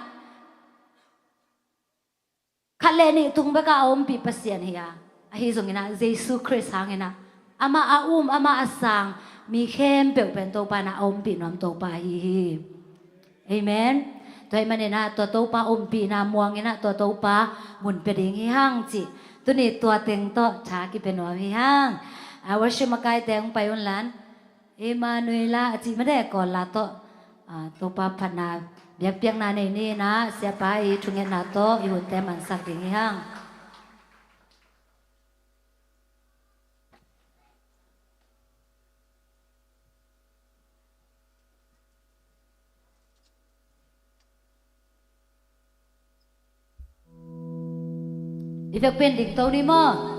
khat le nih tung bekah a ompih Pasian hi a, ahi zonginah Jesu Khrist hanginah amah a um, amah a sang mi khempeuh pen Topa inah a ompih nuam Topa ahi hi. Amen. Tua hi maninah tua Topa ompihna muanginah tua Topa mun pia ding hi hang cih tuni tua teng tawh tha kipia nuam hi hang. A, worship makaite hong pai unlan, Emmanuela a cih mate Kawl la tawh, a, Topa phatna biakpiakna nei ninah siapa i thungetna tawh i hunte mansak ding hi hang. I vekpi-in dingto ni maw?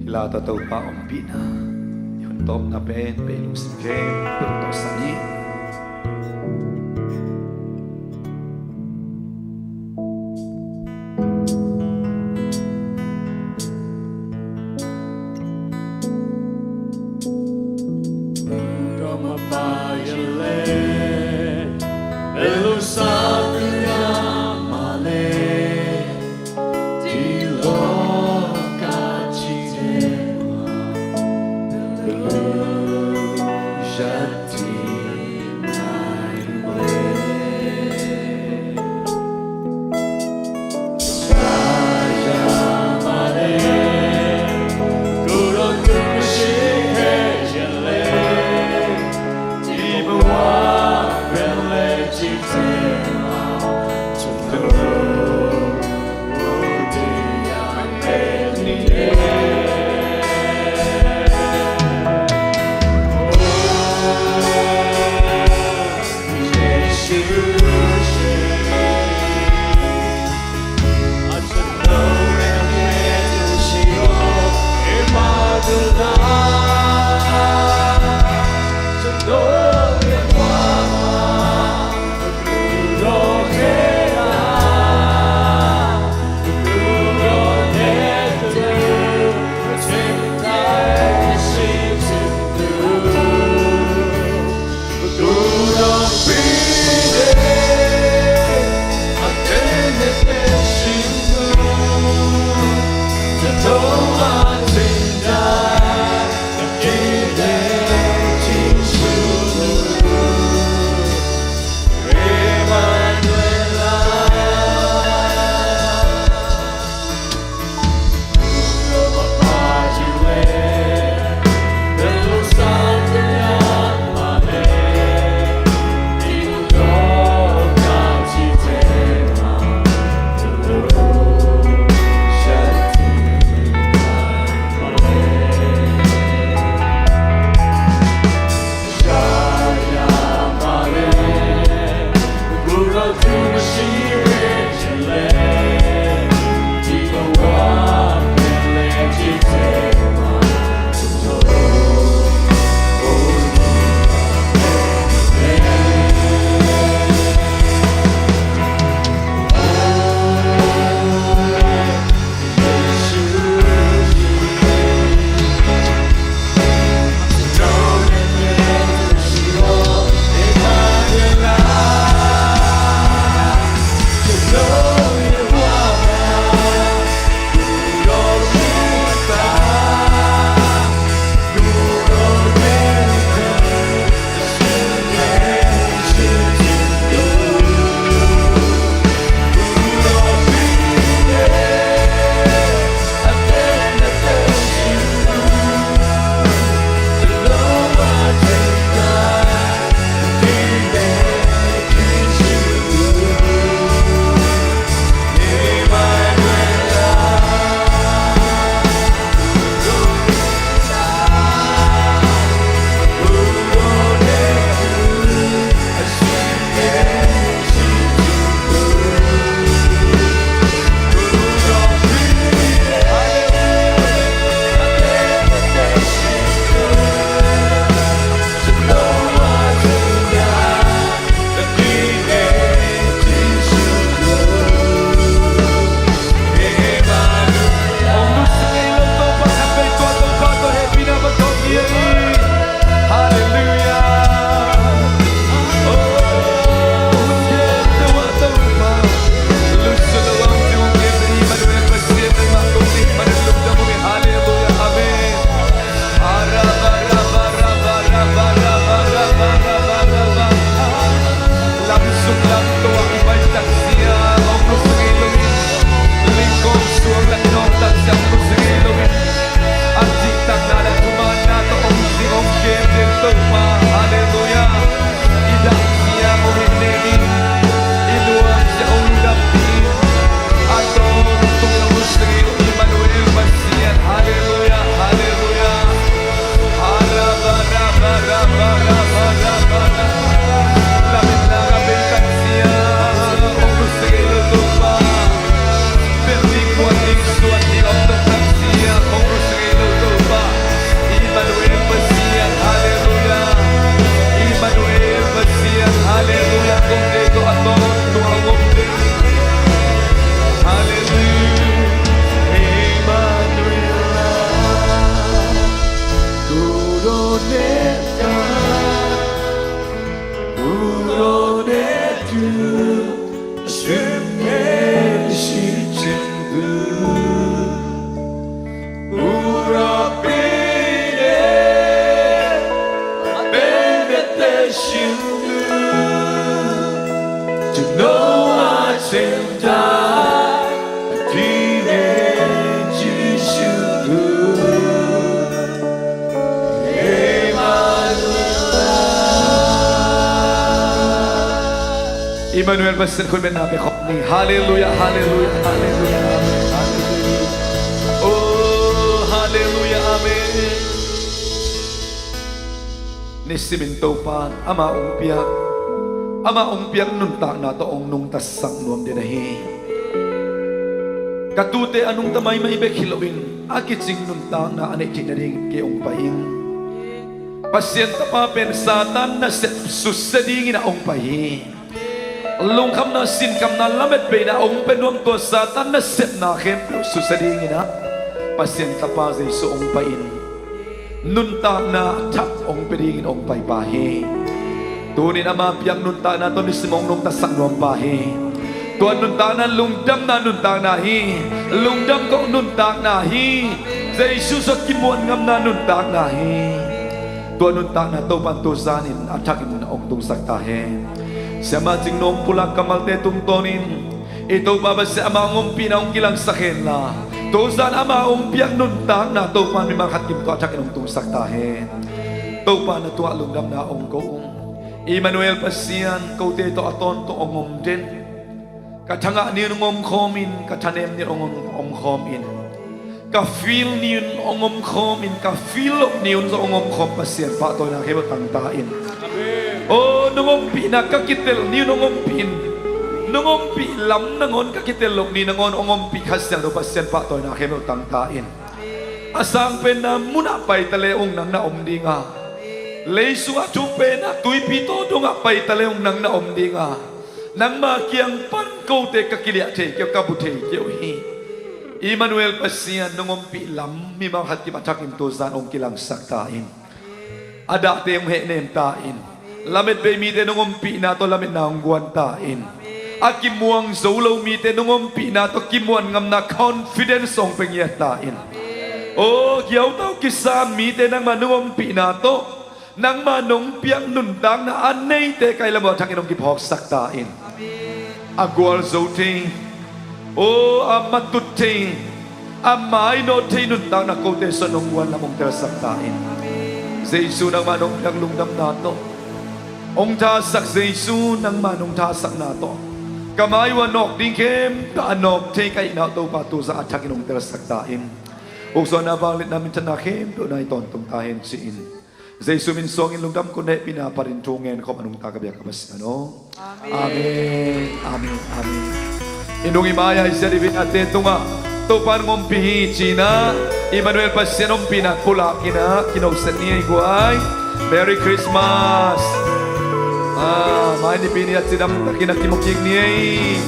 Hih la tawh Topa ompihna i hun tawpna pen bei lungsim khempeuh tawh sa ni. Immanuel, Pasian khut bengna pia khawm ni. Halleluiah, halleluiah, halleluiah. Amen, halleluiah. Oh, halleluiah, amen. Nisimin Topa in ama hong piak, ama hong piak nuntakna tawh hong nungtasak nuam den ahi. Ka tuute a nungta maimai bek hi loin a kicing nuntakna a neih theih nading kei hong pai ing. Pasian tapa pen Satan nasep susia dingin a hong pai hi. Lungkhamna, sinkhamna, lametbeina a hong pia nuam tua Satan nasepna khempeuh susia dingin a Pasian tapa Jesu hong pai in. Nuntakna a thak hong pia dingin hong paipa hi. Tunin ama piak nuntakna tawh nisim hong nungtasak nuampa hi. Tua nuntakna lungdamna nuntakna hi. Lungdam koh nuntakna hi. Jesu sawt kimuan ngamna nuntakna hi. Tua nuntakna Topan tuzanin a thakin hong tungsak ta hen. Siamah Cing Nong pulak kammalte tungtawnin i Topa Pasian ama hong ompihna hong kilangsak henla, tuzan ama hong piak nuntakna Topan mimal khat kim tawh a thakin hong tungsak ta hen. Topa na tungah lungdamna hong ko ung. Immanuel Pasian kote tawh a tawntung hong om den. Ka thangah ni-in hong omkhawmin, ka thanem ni-in hong om, omkhawmin, ka feel ni-in hong omkhawmin, ka feel loh ni-in zong hong omkhawm Pasian pahtawina khempeuh tangta in. Aw, nong ompihna ka kitel ni-in hong ompihin, nong ompih lam nangawn ka kitel loh ni nangawn hong ompih Kha Siangtho Pasian pahtawina khempeuh tangta in. A sangpenna munah paita le ung nang na om dinga, leisungah thukpenna tuipi tawh dongah paita le ung nang na om dinga, nangma kiang pan kote ka kiliah thei keu, ka bu thei keu hi. Immanuel Pasian nong ompih lam mimal khat kim a thakin tuzan hong kilangsak ta in. A dahte hong hehnem ta in. Lametbei mite nong ompihna tawh lametna hong guan ta in. A kimuang zo lo mite nong ompihna tawh kimuan ngamna confidence hong pia ngiat ta in. Aw, giautau kisam mite nangma nong ompihna tawh, nangma nong piak nuntakna a neite ka lam uh a thakin hong kiphawksak ta in. A gualzo thei, aw, a matut thei, a mainawt thei nuntakna kote sawt nong guan lam hong telsak ta in. Jesu nangma nong piak lungdamna tawh, hong thasak Jesu nangma nong thasakna tawh, ka mai uh a nawk ding khempeuh a nawk thei ka hihna uh Topa tuzan a thakin hong telsak ta in. Uksuahna, vangliatna, minthanna khempeuh nai tawntung ta hen ci-in Jesu min suangin lungdam kong hehpihna phatin thu ngen khawm a nungta ka biak ka Pasian aw. Amen. Amen. Amen. Amen. I nung i mai a i siat i veng a te tungah Topa in hong ompih hi ci-in ah Immanuel Pasian ompihna pulak in ah kinawhset ni ei guai. Merry Christmas. Ah, mai nipi ni a cidam takin a kimu kik ni ei.